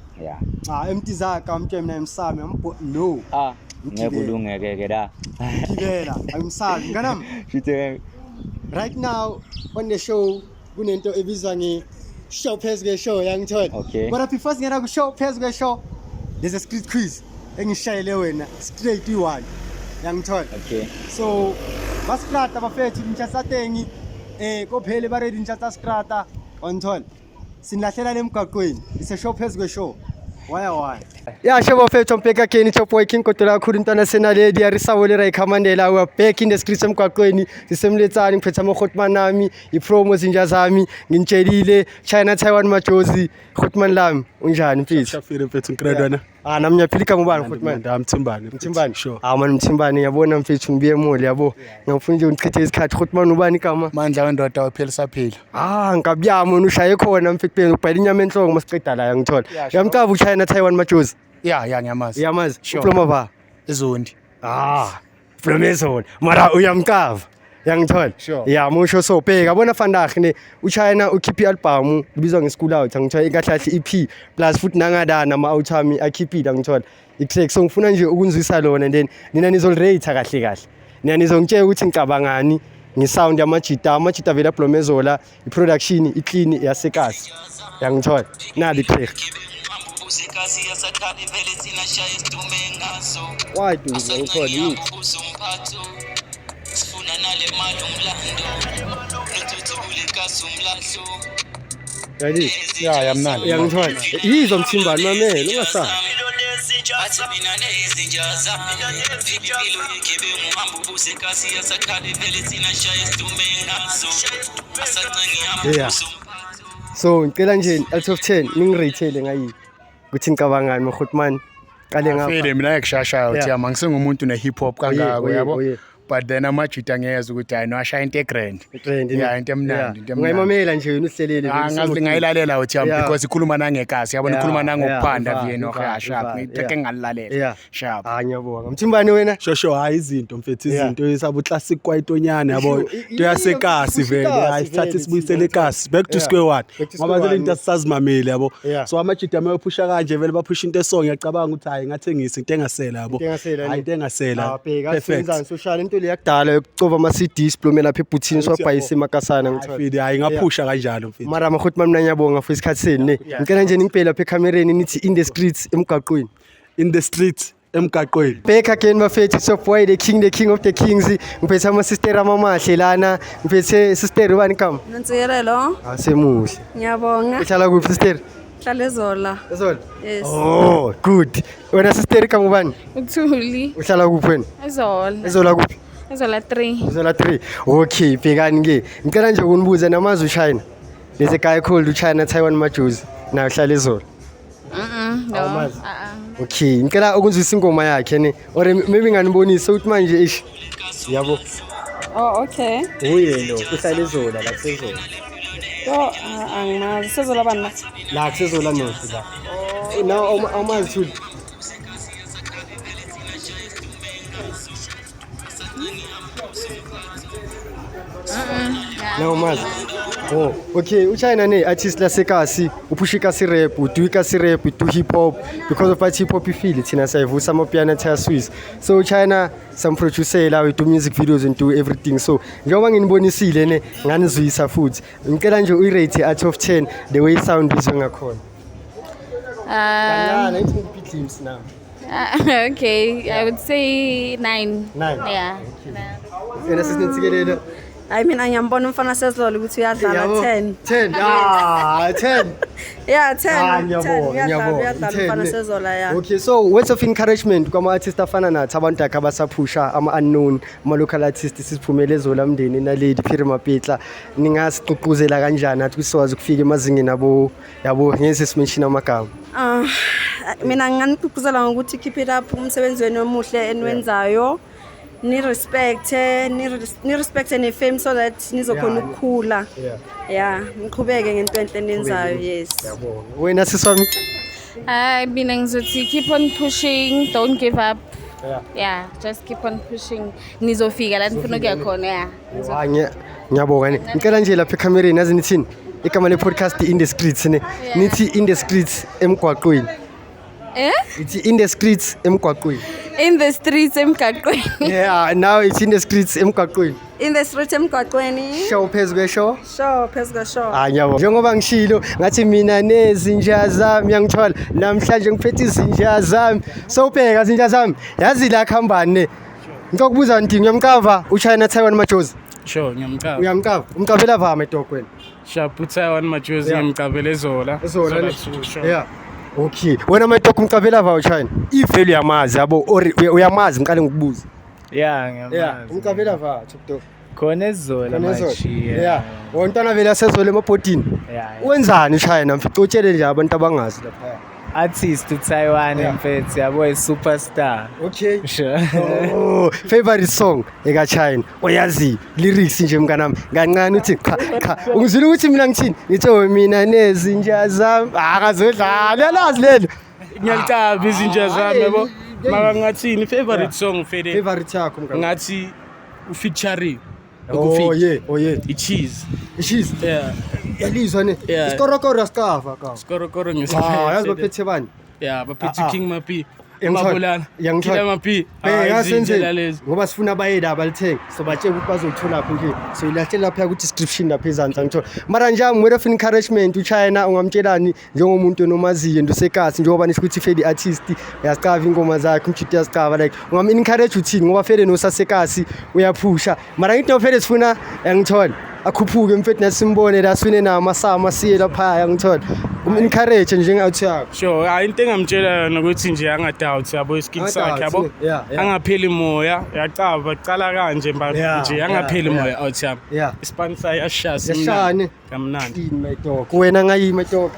Ah, M Desire ka mthe mina emsami ambo no. Ah, Ngigibele. ngeke ulungeke ke la. Ngibela, angimsabi. Nganami. Shithe Right now on the show kunento ebizwa nge show phezu kwe show, yangithola. Okay. Kodwa before singena ku show phezu kwe show, there's a street quiz engishayele wena straight i-one. Yangithola. Okay. So basikrata bafethu intsha tsa teng, kophele ba re dintša tsa skrata onthola sinilahlela le emgwaqweni. It's a show phezu kwe show. Waya waya. Ya show bafethu, Mpeka Kenny, Top Boy King Kotola kakhulu intwana senaledi ya risawole ra ikhamandela. We are back in the streets emgwaqweni, sisemletsane, ngiphethe ama-hotman ami, i-promo zinja zami, nginitshelile China Taiwan Majozi, hotman lami, unjani mfethu? Shafile mfethu, ngikredi wena. Ah, nami ngiyaphila. Igama ubani, hotman? Mthimbane. Mthimbane. Sure. Ah man, Mthimbane, ngiyabona mfethu, ngibuye emoli yabo. Ngiyafuna nje ngichithe isikhathi. Hotman, ubani igama? Mandla wendoda waphela saphila. Ah, nkabiyami wena ushaye khona mfethu, ubhayela inyama enhloko masiqeda la, ngithola. Yeah, sure. Uyamcaba uChina Taiwan Majozi? Ya, ngiyamazi. Uyamazi? Sure. Uploma ba? Ezondi. Ah, Plomezona. Mara uyamcava. Yangithola. Sure. Ya, musho so bheka bona vandag ne uChina ukhiphe i-album ibizwa nge-School Out, angithola, ikahle kahle EP plus futhi nangadana ama out ami akhiphile, angithola, i-track. So ngifuna nje ukunzwisa lona and then nina nizolirate kahle kahle. Nina nizongitshela ukuthi ngicabangani ngesound yamajita, amajita vele aBlomezola, i-production i-clean yasekasi. Yangithola. Nali track. Why do you ngithola yini? Sifuna nale mali umlando nothuthukule kasi umlahlo. Yali. Ya, yamnandi. Uyangithola. Yizwa Mthimbani, mamela ungasabi. Athi mina nezinja zami impilo yegebengu hamba ubuse kasi yasakhale vele thina shaya isidume ngazo asacengi. So ngicela nje out of 10 ningirate ngayi ukuthi ngicabangani, Mahotman. Qale ngapha. File mina ngikushashaya uthi yama ngisengumuntu ne hip hop kangako, yabo. But then amajita ngiyeza ukuthi hayi no, ashaya into egrand. Trend. Yeah, into emnandi, into emnandi. Ungayimamela nje wena uhlelele. Ah, ngazi ngayilalela uthi yami because ikhuluma nangekasi, yabona, ikhuluma nangokuphanda yeah, vye no iva, sharp. iva, Ngitheke ngalilalela. Sharp. Ah, ngiyabonga. Mthimbani wena? Shosho, hayi izinto mfethu, izinto esabo classic kwaitonyana, yabo, Isho, into yasekasi vele. ikasi Hayi sithathe vele, sibuyisele thina. ekasi, back to square one. Back to Ngoba square vele one. into asisazimameli, yabo. So amajita amephusha kanje vele baphusha into esong, ngiyacabanga ukuthi hayi ngathengisa into engasela, yabo. Into engasela, Hayi ne? into engasela. Ah, bheka Perfect. senzani social into le yakudala yokucova ama CDs siblome lapha ebhuthini siwabhayise emakasana, ngithola. Hayi hayi ngaphusha kanjalo mfethu. Mara Mahotman, mina ngiyabonga for isikhathi senu ne. Ngicela nje ningibheke lapha ekhamereni nithi in the streets emgaqweni. In the streets emgaqweni. Back again bafethu, it's your boy the king, the king of the kings. Ngiphethe ama sister amamahle lana. Ngiphethe sister, ubani igama? Nontsikelelo, Asemuhle. ngiyabonga. Uhlala kuphi, sister? Hlala eZola. Ezola. Yes. Oh, good. Wena sister, igama ubani? Uthuli. Uhlala kuphi wena? Ezola. Ezola kuphi? Ezola 3. Ezola 3. Okay, bhekani ke. Ngicela nje ukunibuza, namazi uChina. There's a guy called uChina Taiwan Majozi. Naye uhlala eZola. No. Awumazi? Ah. Okay, ngicela ukunzwisa ingoma yakhe ne. Or maybe nganibonisa ukuthi manje ish. Yabo. Oh, okay. Uye lo, uhlala eZola la kuseZola. Yo, ah, angimazi. Sezola bani la? La kuseZola North la. Eh, Now awumazi Thuli. Nawu mazi. Oh, okay, uChina ne artist lasekasi, uphusha ikasi rap, udo ikasi rap, udo hip hop because of that hip hop ifile thina siyayivusa amapiano athi Swiss. So uChina some producer la, we do music videos and do everything. So njengoba nginibonisile ne nganizwisa futhi. Ngicela nje uyirate out of 10 the way sound izwe ngakhona. Kancane, ithi ngiphi glimpse now. Okay, I would say 9. 9. Yeah. Yena sesintsikelelo. Hayi, mina ngiyambona umfana sezola ukuthi uyadlala, 10. 10. Ah, 10. Yeah, 10. Ah, 10, ngiyabonga, uyadlala, ngiyabonga. uyadlala 10, umfana ne. sezola, ya. Okay, so words of encouragement kwama artists afana nathi, abantu akhe abasaphusha, ama unknown, ama local artists, siphumele ezola mndeni nalady Phiri Mapitla, ningasigqugquzela kanjani nathi ukuthi sikwazi ukufika emazingeni abo, yabo, ngeke simention amagama? Ah, mina nginganigqugquzela ngokuthi keep it up umsebenzi wenu omuhle eniwenzayo. Ni respect, ni respect ne fame so that nizokhona ukukhula. Yeah, niqhubeke ngento enhle eniyenzayo, yes. Ngiyabonga. Wena siswami? Hayi, mina ngizothi keep on pushing, don't give up. Yeah, just keep on pushing. Nizofika la nifuna ukuya khona, yeah. Ah, ngiyabonga ne. Ngicela nje lapha ekhamereni, yazi nithini? Igama le podcast In the Streets ne. Nithi in the streets emgwaqweni. Eh? Ithi in the streets emgwaqweni. In the streets emgaqweni. Yeah, now it's in the streets emgwaqweni. In the street emgwaqweni. Show phezu kweshow. Show phezu kweshow. Ah, ngiyabonga. Njengoba ngishilo ngathi mina nezinja zami, yangithola namhlanje ngiphethe izinja zami. So ubheka izinja zami. Yazi la khambani ne. Ngicela ukubuza nti, ngiyamcava uChina Taiwan Majozi. Sure, ngiyamcava. Uyamcava? Umcavela vama dog wena. Sharp, uTaiwan Majozi ngiyamcavela ezola. Ezola ne? Zola two, sure. Yeah. Okay. Wena my dog, umcavela va uChina? Ivalue yamazi yabo or uyamazi, ngiqale ngikubuza. Yeah, ngiyamazi. Umcavela va top dog. Khona ezola. Khona ezola. Machiya. Yeah. Wontwana vele asezola emabhodini. Yeah. Wenzani uChina? Mfice utshele nje abantu abangazi lapha. Artist uTaiwan mfethu, yabo, i superstar. Okay. Sure. Oh, favorite song eka China. Oyazi lyrics nje mnganami. Kancane uthi cha cha. Ungizwile ukuthi mina ngithini? Ngithe mina nezinja zami. Akazodlala. Yalazi lelo. Ngiyalicaba izinja zami, yabo. Hey. Maka ngathini favorite song fede? Favorite yakho mngani. Ngathi ufeaturing. Oh yeah, oh yeah. I-cheese. I-cheese. Yeah. Yalizwa ne. Yeah. Isikorokoro asikafa ka. Skorokoro Ah, ngesiphethe. yazi baphethe bani? Yeah, baphethe Ah, ah. King Mapi. Yangithola. Mabulana. Yangithola. Killer Mapi. Bheka Ah, izinja senzeni lezi. ngoba sifuna abaye la balithenga, so batshela ukuthi bazolithola phi nje, so ilahlela lapha ku-description lapha ezansi, angithola. Mara nje word of encouragement uChina ungamtshelani njengomuntu onomaziyo and usekasi, njengoba nisho ukuthi feli artist uyazicava ingoma zakhe, umjito uyazicava, like ungam-encourage uthini ngoba fele nosasekasi uyaphusha, mara ngithi nofele sifuna, yangithola, akhuphuke mfethu, nathi simbone la siwine nawo amasama siye laphaya, yangithola, um-encourage njenge-out yakho. Sure, hayi, into engamtshela yona ukuthi nje angadoubt, yabo, iskill sakhe, yabo. Angadoubt, Angapheli moya, yacaba cala kanje mba nje angapheli moya out yami. Ispanisa yashaya. Yashaya. Kamnandi. Clean my dog. Wena ngayi my dog.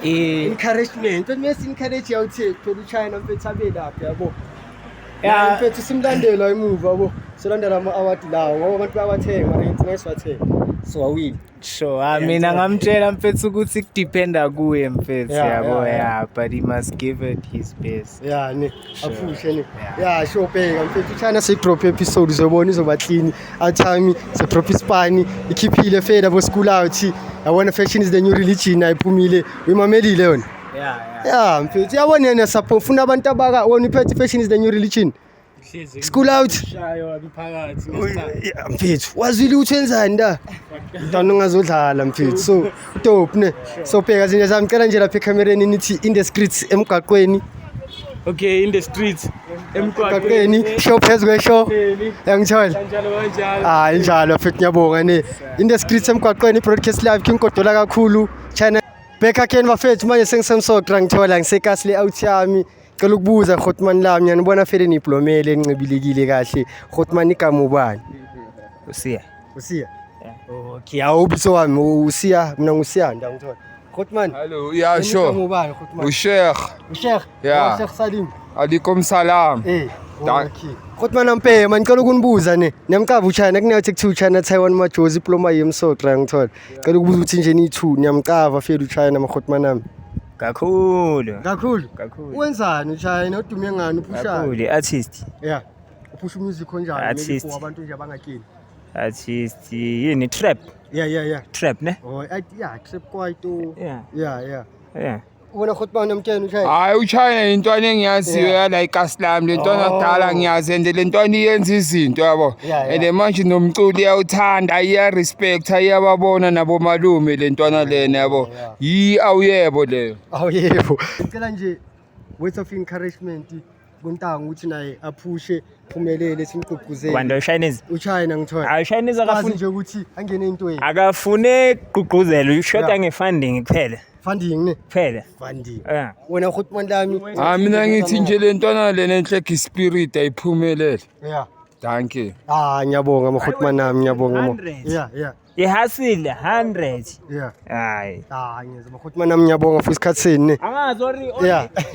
Eh, Encouragement. But mase encourage yawuthi phela uChina mfethu abe lapha, yabo. Yeah. Yeah, mfethu simlandela emuva, yabo. Silandela ama award lawo ngoba abantu bayawathenga, mara ngithi nice wathenga. So awini. Sure. Ah, mina ngamtshela mfethu ukuthi kudependa kuye mfethu, yabo, yeah, but he must give it his best. Yeah, ne. Aphushe ne. Yeah, sure, bheka mfethu uChina seyidrop episode, uzobona izoba clean. Athami se drop ispani ikhiphile fela bo school out. Yabona, fashion is the new religion ayiphumile. Uyimamelile yona? Yeah. Yeah, mfethu yabona yena support ufuna abantu abaka wona iphethe fashion is the new religion. School out. Shayo mphakathi ngesikhathi. Yeah, mfethu wazwile ukuthi wenzani la mntwana ungazodlala mfethu, so dope ne. So bheka zinja zami, ngicela nje lapha ekhamereni nithi in the streets emgaqweni. Okay, in the streets Emgaqweni, emgwaqweni. Show phezu kweshow, yangithola. Kanjalo kanjalo. Hayi, njalo mfethu, ngiyabonga ne. In the streets emgwaqweni, broadcast live, King Godola kakhulu, China back again bafethu. Manje sengisemsokra, ngithola ngisekasi le out yami. Cela ukubuza Hotman lami, ngiyanibona fele niplomele nincibilikile kahle. Hotman, igama ubani? Usiya. Usiya. Okay, awubiso wami usiya, mina ngusiyanda, ngithola. Hotman. Hello, yeah, Wena sure. igama ubani Hotman? Usheikh. Usheikh. Yeah. Oh, Sheikh Salim. Alaikum salam. Eh. Okay. Hotman ampe, man ngicela ukunibuza ne. Niyamcava uChina kunathi kuthiwa uChina Taiwan Majozi iploma yemsokra, ngithola. Ngicela ukubuza ukuthi nje ni2 niyamcava fela uChina ma Hotman nami? Kakhulu. Kakhulu. Kakhulu. Wenzani uChina, udume ngani, uphushani? Kakhulu artist. Yeah. Uphusha music onjani? Artist. Maybe for abantu nje abangakini. Artist yini trap? Yeah. Trap ne? Oh, yeah, trap kwaito. Yeah. Yeah. Yeah. Wena Khotman namtshela ushaya. Hayi uChina intwana engiyaziyo yala ikasi lami le ntwana kudala ngiyazi and le ntwana iyenza izinto yabo and manje nomculo iyawuthanda iya-respecta iyababona nabomalume le ntwana lena yabo yi awuyebo leyo. Awuyebo. Ngicela nje words of encouragement kuNtanga ukuthi naye aphushe phumelele simgqugquzele. Wanda uChinese. uChina ngithola. Hayi uChinese Wazi akafuni nje ukuthi angene entweni. akafune gqugquzelo ushoda ngefunding kuphela. Funding ne? Kuphela. Funding. Yeah. Wena Khotman lami. Hayi mina ngithi nje le ntwana lena enhleke ispirit ayiphumelele. Yeah. Thank you. Ah ngiyabonga makhotman nami ngiyabonga mo. 100. Yeah. Ihasile 100. Yeah. Hayi. Ah ngiyezwa makhotman nami ngiyabonga for isikhathi senu ne. Angazi ori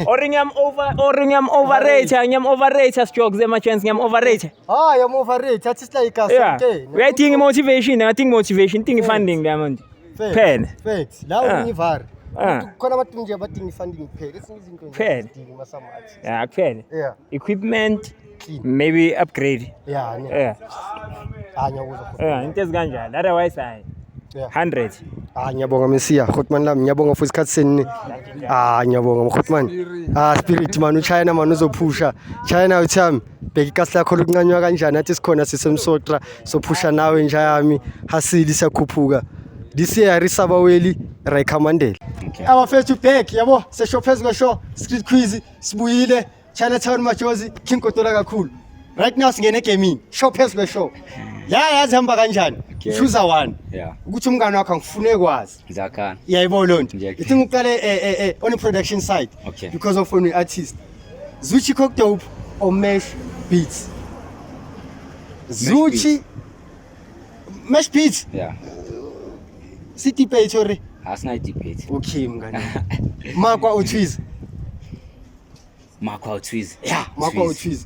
ori ngiyam over ori ngiyam overrate ngiyam overrate sijokes ema chance ngiyam overrate. Ah yam overrate athi sila Yeah. ikasi. Uyayidinga motivation, uyayidinga motivation, idinga funding la manje. Kuphela. Facts. La Ah. ungivari. Ah. Khona abantu nje abadinga funding kuphela. Ezinye izinto nje Kuphela. azidingi masama artist. Yeah, kuphela. Yeah. Equipment maybe upgrade. Yeah, ne. Yeah. Ah ngiyakuzwa. Yeah, into ezikanjalo. Otherwise hayi. Yeah. 100. Ah ngiyabonga Messiah, Khotman lami ngiyabonga for isikhathi senu ne. Ah ngiyabonga Khotman. Ah spirit man uChina man uzophusha. China uthami bheka ikasi lakho lokuncanywa kanjani athi sikhona sisemsotra sophusha nawe nja yami hasili siyakhuphuka. This year risabaweli Rayikhamandela. Our first to back yabo sesho phezu kwesho street quiz sibuyile Chinatown Majozi King Kotola kakhulu. Right now singene egaming show phezu kweshow. La yazi hamba kanjani? Okay. Choose one. Yeah. Ukuthi umngane wakho angifune kwazi. Zakhana. Iyayibona loo nto. Ngiyakuzwa. Ithi ngiqale on the production side. Okay. Because of on artist. Zuchi Coke Dope or Mesh Beats. Zuchi Mesh Beats. Yeah. Si debate ore. Asinayo debate. Okay mngane. Makwa uTwiz. Makwa uTwiz. Yeah, Makwa uTwiz.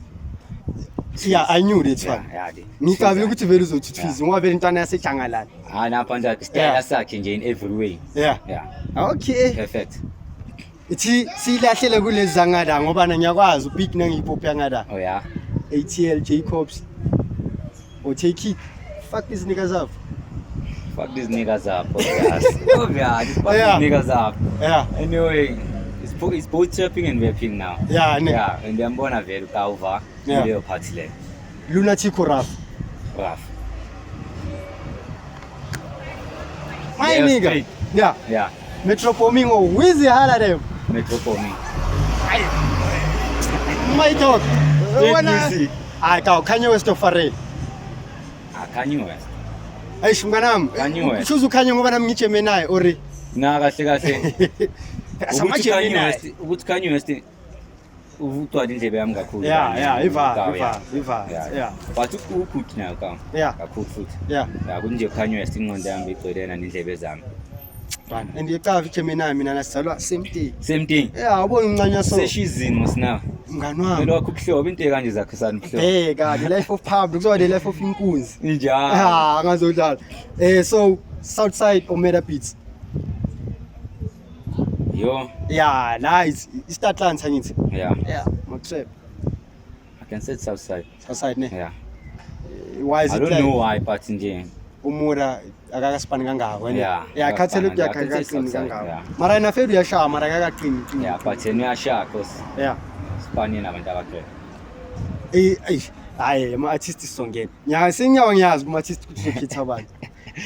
Yeah, I knew that one. Yeah, Ngicabile ukuthi vele uzothi Twiz ngoba vele intwana yasejangalala. Ah napha nje style sakhe nje in every way. Yeah. Yeah. Okay. Perfect. Ithi silahlele kulezi zangada ngoba na ngiyakwazi upick nangiyipop yangada. Oh yeah. ATL Jacobs or take it. Fuck these niggas up. Fuck these niggas up. Obvious. Obvious. Fuck Yeah. these niggas up. Yeah. Anyway, it's both trapping and rapping now. Yeah, ne. Yeah, and ngiyambona vele uKauva Yeah. kuleyo party leyo. Lunatic or rough. Rough. My Yeah, nigga. straight. Yeah. Yeah. Metro Booming or Wizzy Hala them. Metro Booming. My dog. Straight Wena- music. Hayi kaw Kanye West or Pharrell. Ah, Kanye West. Eish mnganami. Kanye West. Choose uKanye ngoba nami ngijeme naye or Na kahle kahle. Ukuthi Samajeme Kanye naye. West, ukuthi Kanye West ugcwala indlebe yami kakhulu. Yeah, yeah, iva, Kawu, iva, yeah. iva. Yeah. Yeah. But ugood nayo kawu. Yeah. Kakhulu futhi. Yeah. Yeah, kunje Kanye West ingqondo yami igcwele nendlebe zami. And iqava ijeme naye mina nasizalwa same day. Same thing. Yeah, ubona uncanya so. Seshizini mos now. Mngani wami. Kumele wakho ubuhlobo into ekanje zakhe sani ubuhlobo. Bheka, the life of Pablo kuzoba the life of inkunzi. Injalo. Ah, ngazodlala. So Southside or Meta Beats. Yo. Yeah, la is East Atlanta ngithi. Yeah. Yeah, Matrap. I can say Southside. Southside ne. Yeah. Why is I it don't like know why but nje umura akakasipani kangako wena? Yeah, Yeah, khathele akakasipani, ukuthi I can say akakaqini Southside, kangako. yeah. Mara yena fela uyashaya mara akakaqini. Yeah, but yena uyashaya cause Yeah. sipani nabantu abagcwele. Eh, hayi ama artist sizongena. Ngiyazi sengiyawa ngiyazi kuma artist ukuthi uzokhetha abantu.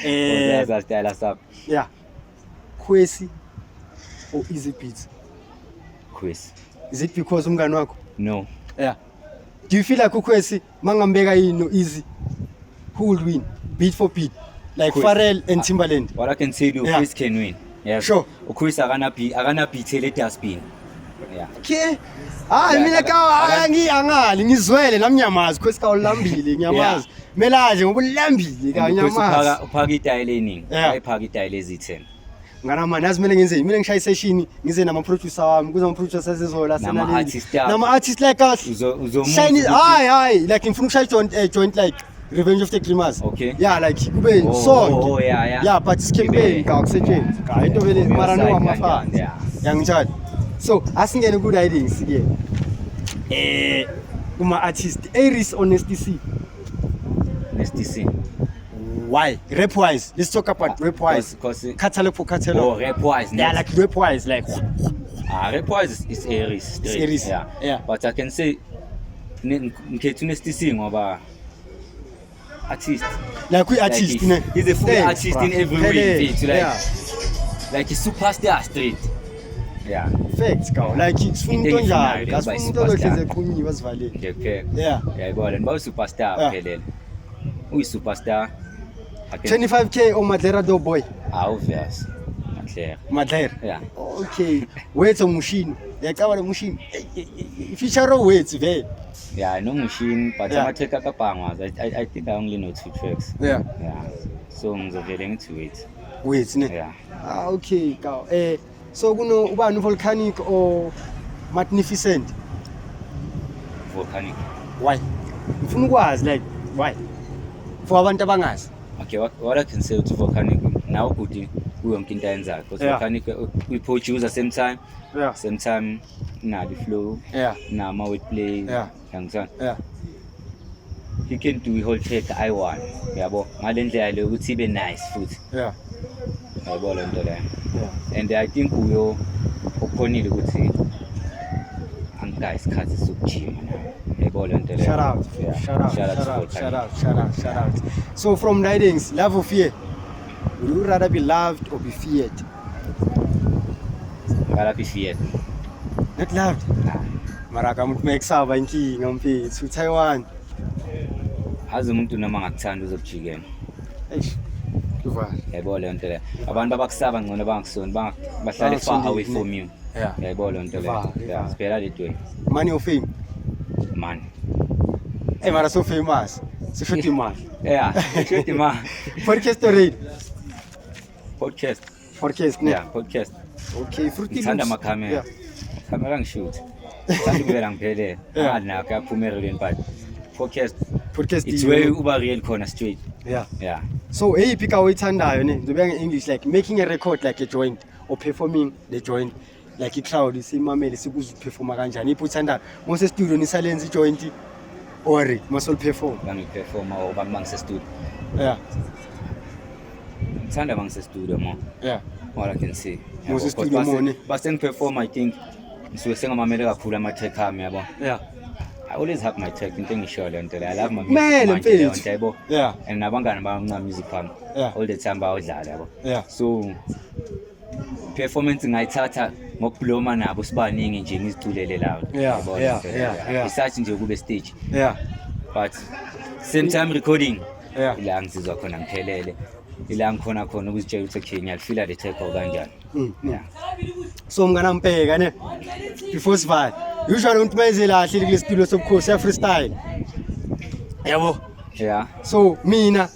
Uyazazi style sakho. Yeah. Kwesi or Easy Beats? Kwesi. Is it because umngani wakho? No. Yeah. Do you feel like uKwesi mangambeka yini no Easy who will win? Beat for beat. Like Kwesi. Pharrell and Timbaland. What I can tell you, Yeah. Chris can win. Yeah. Sure. Chris akana beat, akana beat le dustbin. Yeah. Okay. Hayi mina ka angali ngizwele nami ngiyamazi Kwesi ka ulambile ngiyamazi. Melaje ngoba ulambile ka And Chris ngiyamazi. uphaka itayile eningi. Yeah. Ayiphaka itayile ezi-10. Ngana mani yazi kumele ngenzeni? Kumele ngishaye session ngize nama producer wami kuze ama producer sezola Nama artist akho. Nama artist like us. Uzomuva Shine ukuthi- hayi hayi like ngifuna ukushaya joint like Revenge of the Dreamers. Okay. Yeah like kube Oh, sonke. oh, yeah, yeah. Yeah but it's campaign Ibe- ka kusetshenziswa. Ka into vele Kube mara no side amafans. kanjani, yeah. Yangitshela. So asingene ku riding sike. Kuma artist Aries Honesty C. Nasty C. Why? Rap wise. Let's talk about rap wise. Cause Catalog for catalog. Oh, rap wise. Yeah, like rap wise, like Ah, rap wise is Aries. Straight. It's Aries. Yeah. Yeah. But I can say ngikhetha uNasty C ngoba artist. Like we artist, he's, ne? he's a full Thanks, artist bruh. in every way. Phele, mfethu, like like a superstar straight. Yeah. Facts, kaw. Like sifuna Into umuntu onjalo, engiyifunayo le, asifuna ukuba umuntu ozohlezi i-superstar. eqhunyiwe asivalele. Nje kuphela. Yeah. Uyayibona niba usuperstar Yeah. phelele. Uyi-superstar. 25K or Madlera do boy. Ah, obvious. Madlera. Madlera. Yeah. Okay. Wethu mushini. Yacaba lo mushini. Feature wethu vele. Yeah, no machine, but Yeah. ama-track akabhangwa. I think I only know two tracks. Yeah. Yeah. So ngizovele ngithi wait. Wethu ne. Yeah. Ah okay, kaw. So kuno ubani volcanic or magnificent? Volcanic. Why? Ngifuna ukwazi like why? For abantu abangazi. Okay, what I can say to Volcanic now good yonke into ayenzayo because Volcanic we produce same time. Yeah. Same time nalo flow. Yeah. Nama word play. Yeah. Yangizwa. Yeah. He can do whole track I want. Yabo. Ngale ndlela le ukuthi ibe nice futhi. Yeah. Yabo le nto leyo. Yeah. And I think uyo ukhonile ukuthi angikayi isikhathi sokujima na. Yabo le nto leyo. Shout out. Yeah. Shout out. Shout out Shout to out. Volcanic. Shout out. Shout out. Shout out. So from Ridings, love or fear? Would you rather be loved or be feared? Rather be feared. Not loved. Mara ka umuntu mayekusaba inkinga mfethu Taiwan. Azi umuntu noma ngakuthanda uzokujikela. Eish. Kuvala. Yayibona leyo nto leyo. Abantu abakusaba ngcono bangakusoni, bahlale far away from you. Yeah. Yayibona leyo nto leyo. Far, Yeah, far. sibheka le way. Money or fame? Money. Hey mara so famous. Sishuthi imali. Yeah, sishuthi imali. Podcast or radio? Podcast. Podcast ne? Yeah, podcast. Okay, Fruity Ngithanda Loops. amakhamera. Yeah. Kamera ngishoot. Ngithanda ukuvela ngiphelele. Yeah. Anginakho yaphuma ereelweni but podcast. Podcast It's iyo. where uba real khona straight. Yeah. Yeah. So eyiphi ka oyithandayo ne? Ngizobeka nge-English like making a record like a joint or performing the joint like i-crowd simamele sikuze uperforma kanjani. Iphi oyithandayo? Mose studio nisalenza i-joint or mase perform. Bangiperforma or bangise studio. Yeah. Ngithanda bangise studio more. Yeah. All I can see. Mose studio more ne? Base ngiperform I think ngisuke sengamamele kakhulu ama-track ami yabo. Yeah. I always have my track into engishoyo leyo nto leyo. I love my music. Kumele manje leyo mfethu. nto, yabo. Yeah. And nabangani bami ncama music wami. Yeah. All the time bayawudlala yabo. Yeah. So performance ngayithatha ngokubloma nabo sibaningi nje ngiziculele lawo. Yeah, Yabo, yeah, leyo nto leyo. yeah, yeah. Besides nje kube stage. Yeah. But same time recording. Yeah. Ila ngizizwa khona ngiphelele. Ila ngikhona khona ukuzitshela ukuthi okay ngiyalifila le track or kanjani. Yeah. So mngana mpeka ne. Before sivale. Usually umuntu mayeze lahle kule studio sobukhosi ya freestyle. Yabo. Yeah. So mina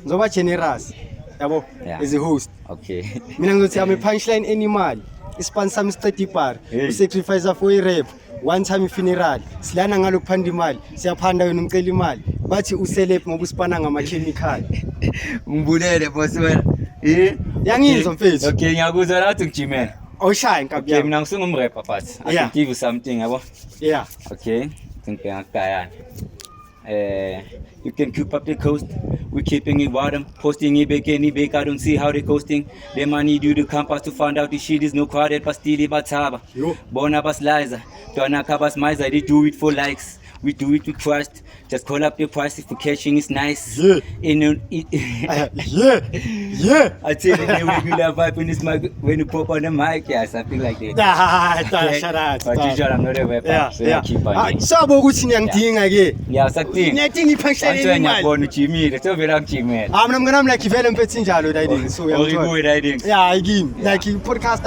ngizoba generous. Yabo Yeah. as a host. Okay. Mina ngizothi I'm a punchline animal. Ispan sami siceda ibhari. Hey. Usacrifice for i-rap. One time funeral. Silana ngalokuphanda imali. Siyaphanda wena umcela imali. Bathi uselep ngoba usipana ngama-chemical. Ngibulele boss wena. Eh? Yangizwa mfethu. Okay, ngiyakuzwa la uthi ngijimele. Awushaye nkabi Okay, yami. mina ngisungumrapper but I Yeah. can give you something yabo. Yeah. Okay. Ngibheka kugayana. You can keep up the coast. We keeping it bottom, posting it back any bake. I don't see how they coasting. They money do the compass to find out the shit is no crowded, but still bataba. Bona baslizer, Donna kabas miser, they do it for likes. We do it with trust. Just call up the price if we're catching it's nice. Yeah. In a, yeah. Yeah. I tell you, the regular vibe when this mic, when you pop on the mic, yeah, something like that. Ah, shut up. But usually I'm not a rapper, Yeah, so yeah. I keep on. Ah, sabo ukuthi niyangidinga ke. Yeah, sakudinga. Ngiyadinga i-punchline Antsho imali. ngiyakubona ujimile, sovela ngijimele. Ah mina mngani wami like vele mfethu injalo riding so uyangithola. Or riding. Yeah, ayikimi. Like i-podcast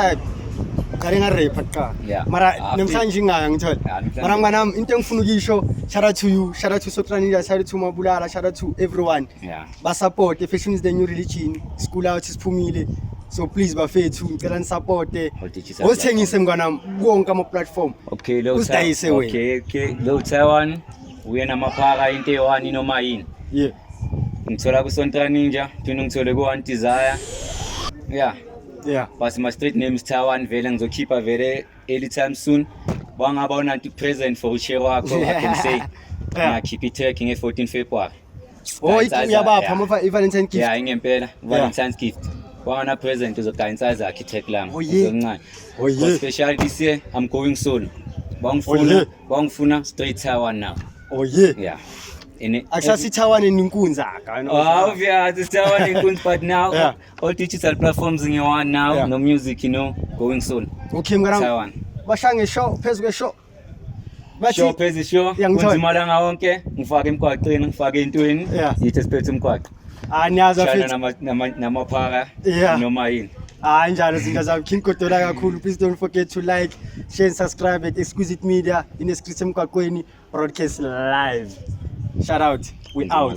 qale nga-rapha kuqala. Yeah. Mara Ah, namhlanje ingaya ngithola. Yeah, namhlanje. Mara mngani wami into engifuna ukuyisho shout out to you, shout out to Sotranida, shout out to Mabulala, shout out to everyone. Yeah. Ba-support fashion is the new religion. School out siphumile. So please bafethu ngicela nisupporte. digital Osithengise mngani wami konke ama-platform. Okay, lo Usidayise wena. Okay, lo Taiwan uyena maphaka into eyi-one noma yini. Yeah. Ngithola ku Sontra Ninja, phinde ngithole ku One Desire. Yeah. Yeah. But my street name is Taiwan vele ngizokhipha vele anytime soon. Bangaba unanti present for ushare wakho I can say. Yeah. Ngiyakhipha i-track nge-14 February. Oh, Insiza, uyabapha yeah. ama i-Valentine gift. Yeah, ingempela Valentine's gift. Wangana present uzogaya insize yakhe i-track lami. Oh, yeah. Uzoncane. Oh, yeah. Especially this year I'm going solo. Oh, yeah. Bangifuna, bangifuna straight Taiwan now. Oh yeah. Yeah. In Akusasithawane ninkunzi aka. Oh, obvious, it's Taiwan inkunzi, but now all digital platforms in one now, no music, going soon. Okay, mngani. Taiwan. Bashange show phezu kwe-show. Bathi Sure, pheze sure. Uyangithola? Kunzima langa wonke, ngifake emgwaqeni, ngifake entweni. Yithi esiphethe umgwaqo. Ah, niyazi Shana bafethu. namaphaka noma yini. Hayi njalo zinto zami King Godola kakhulu. Please don't forget to like, share and subscribe at Exquisite Media in the streets emgwaqweni broadcast live. Shout out. We out.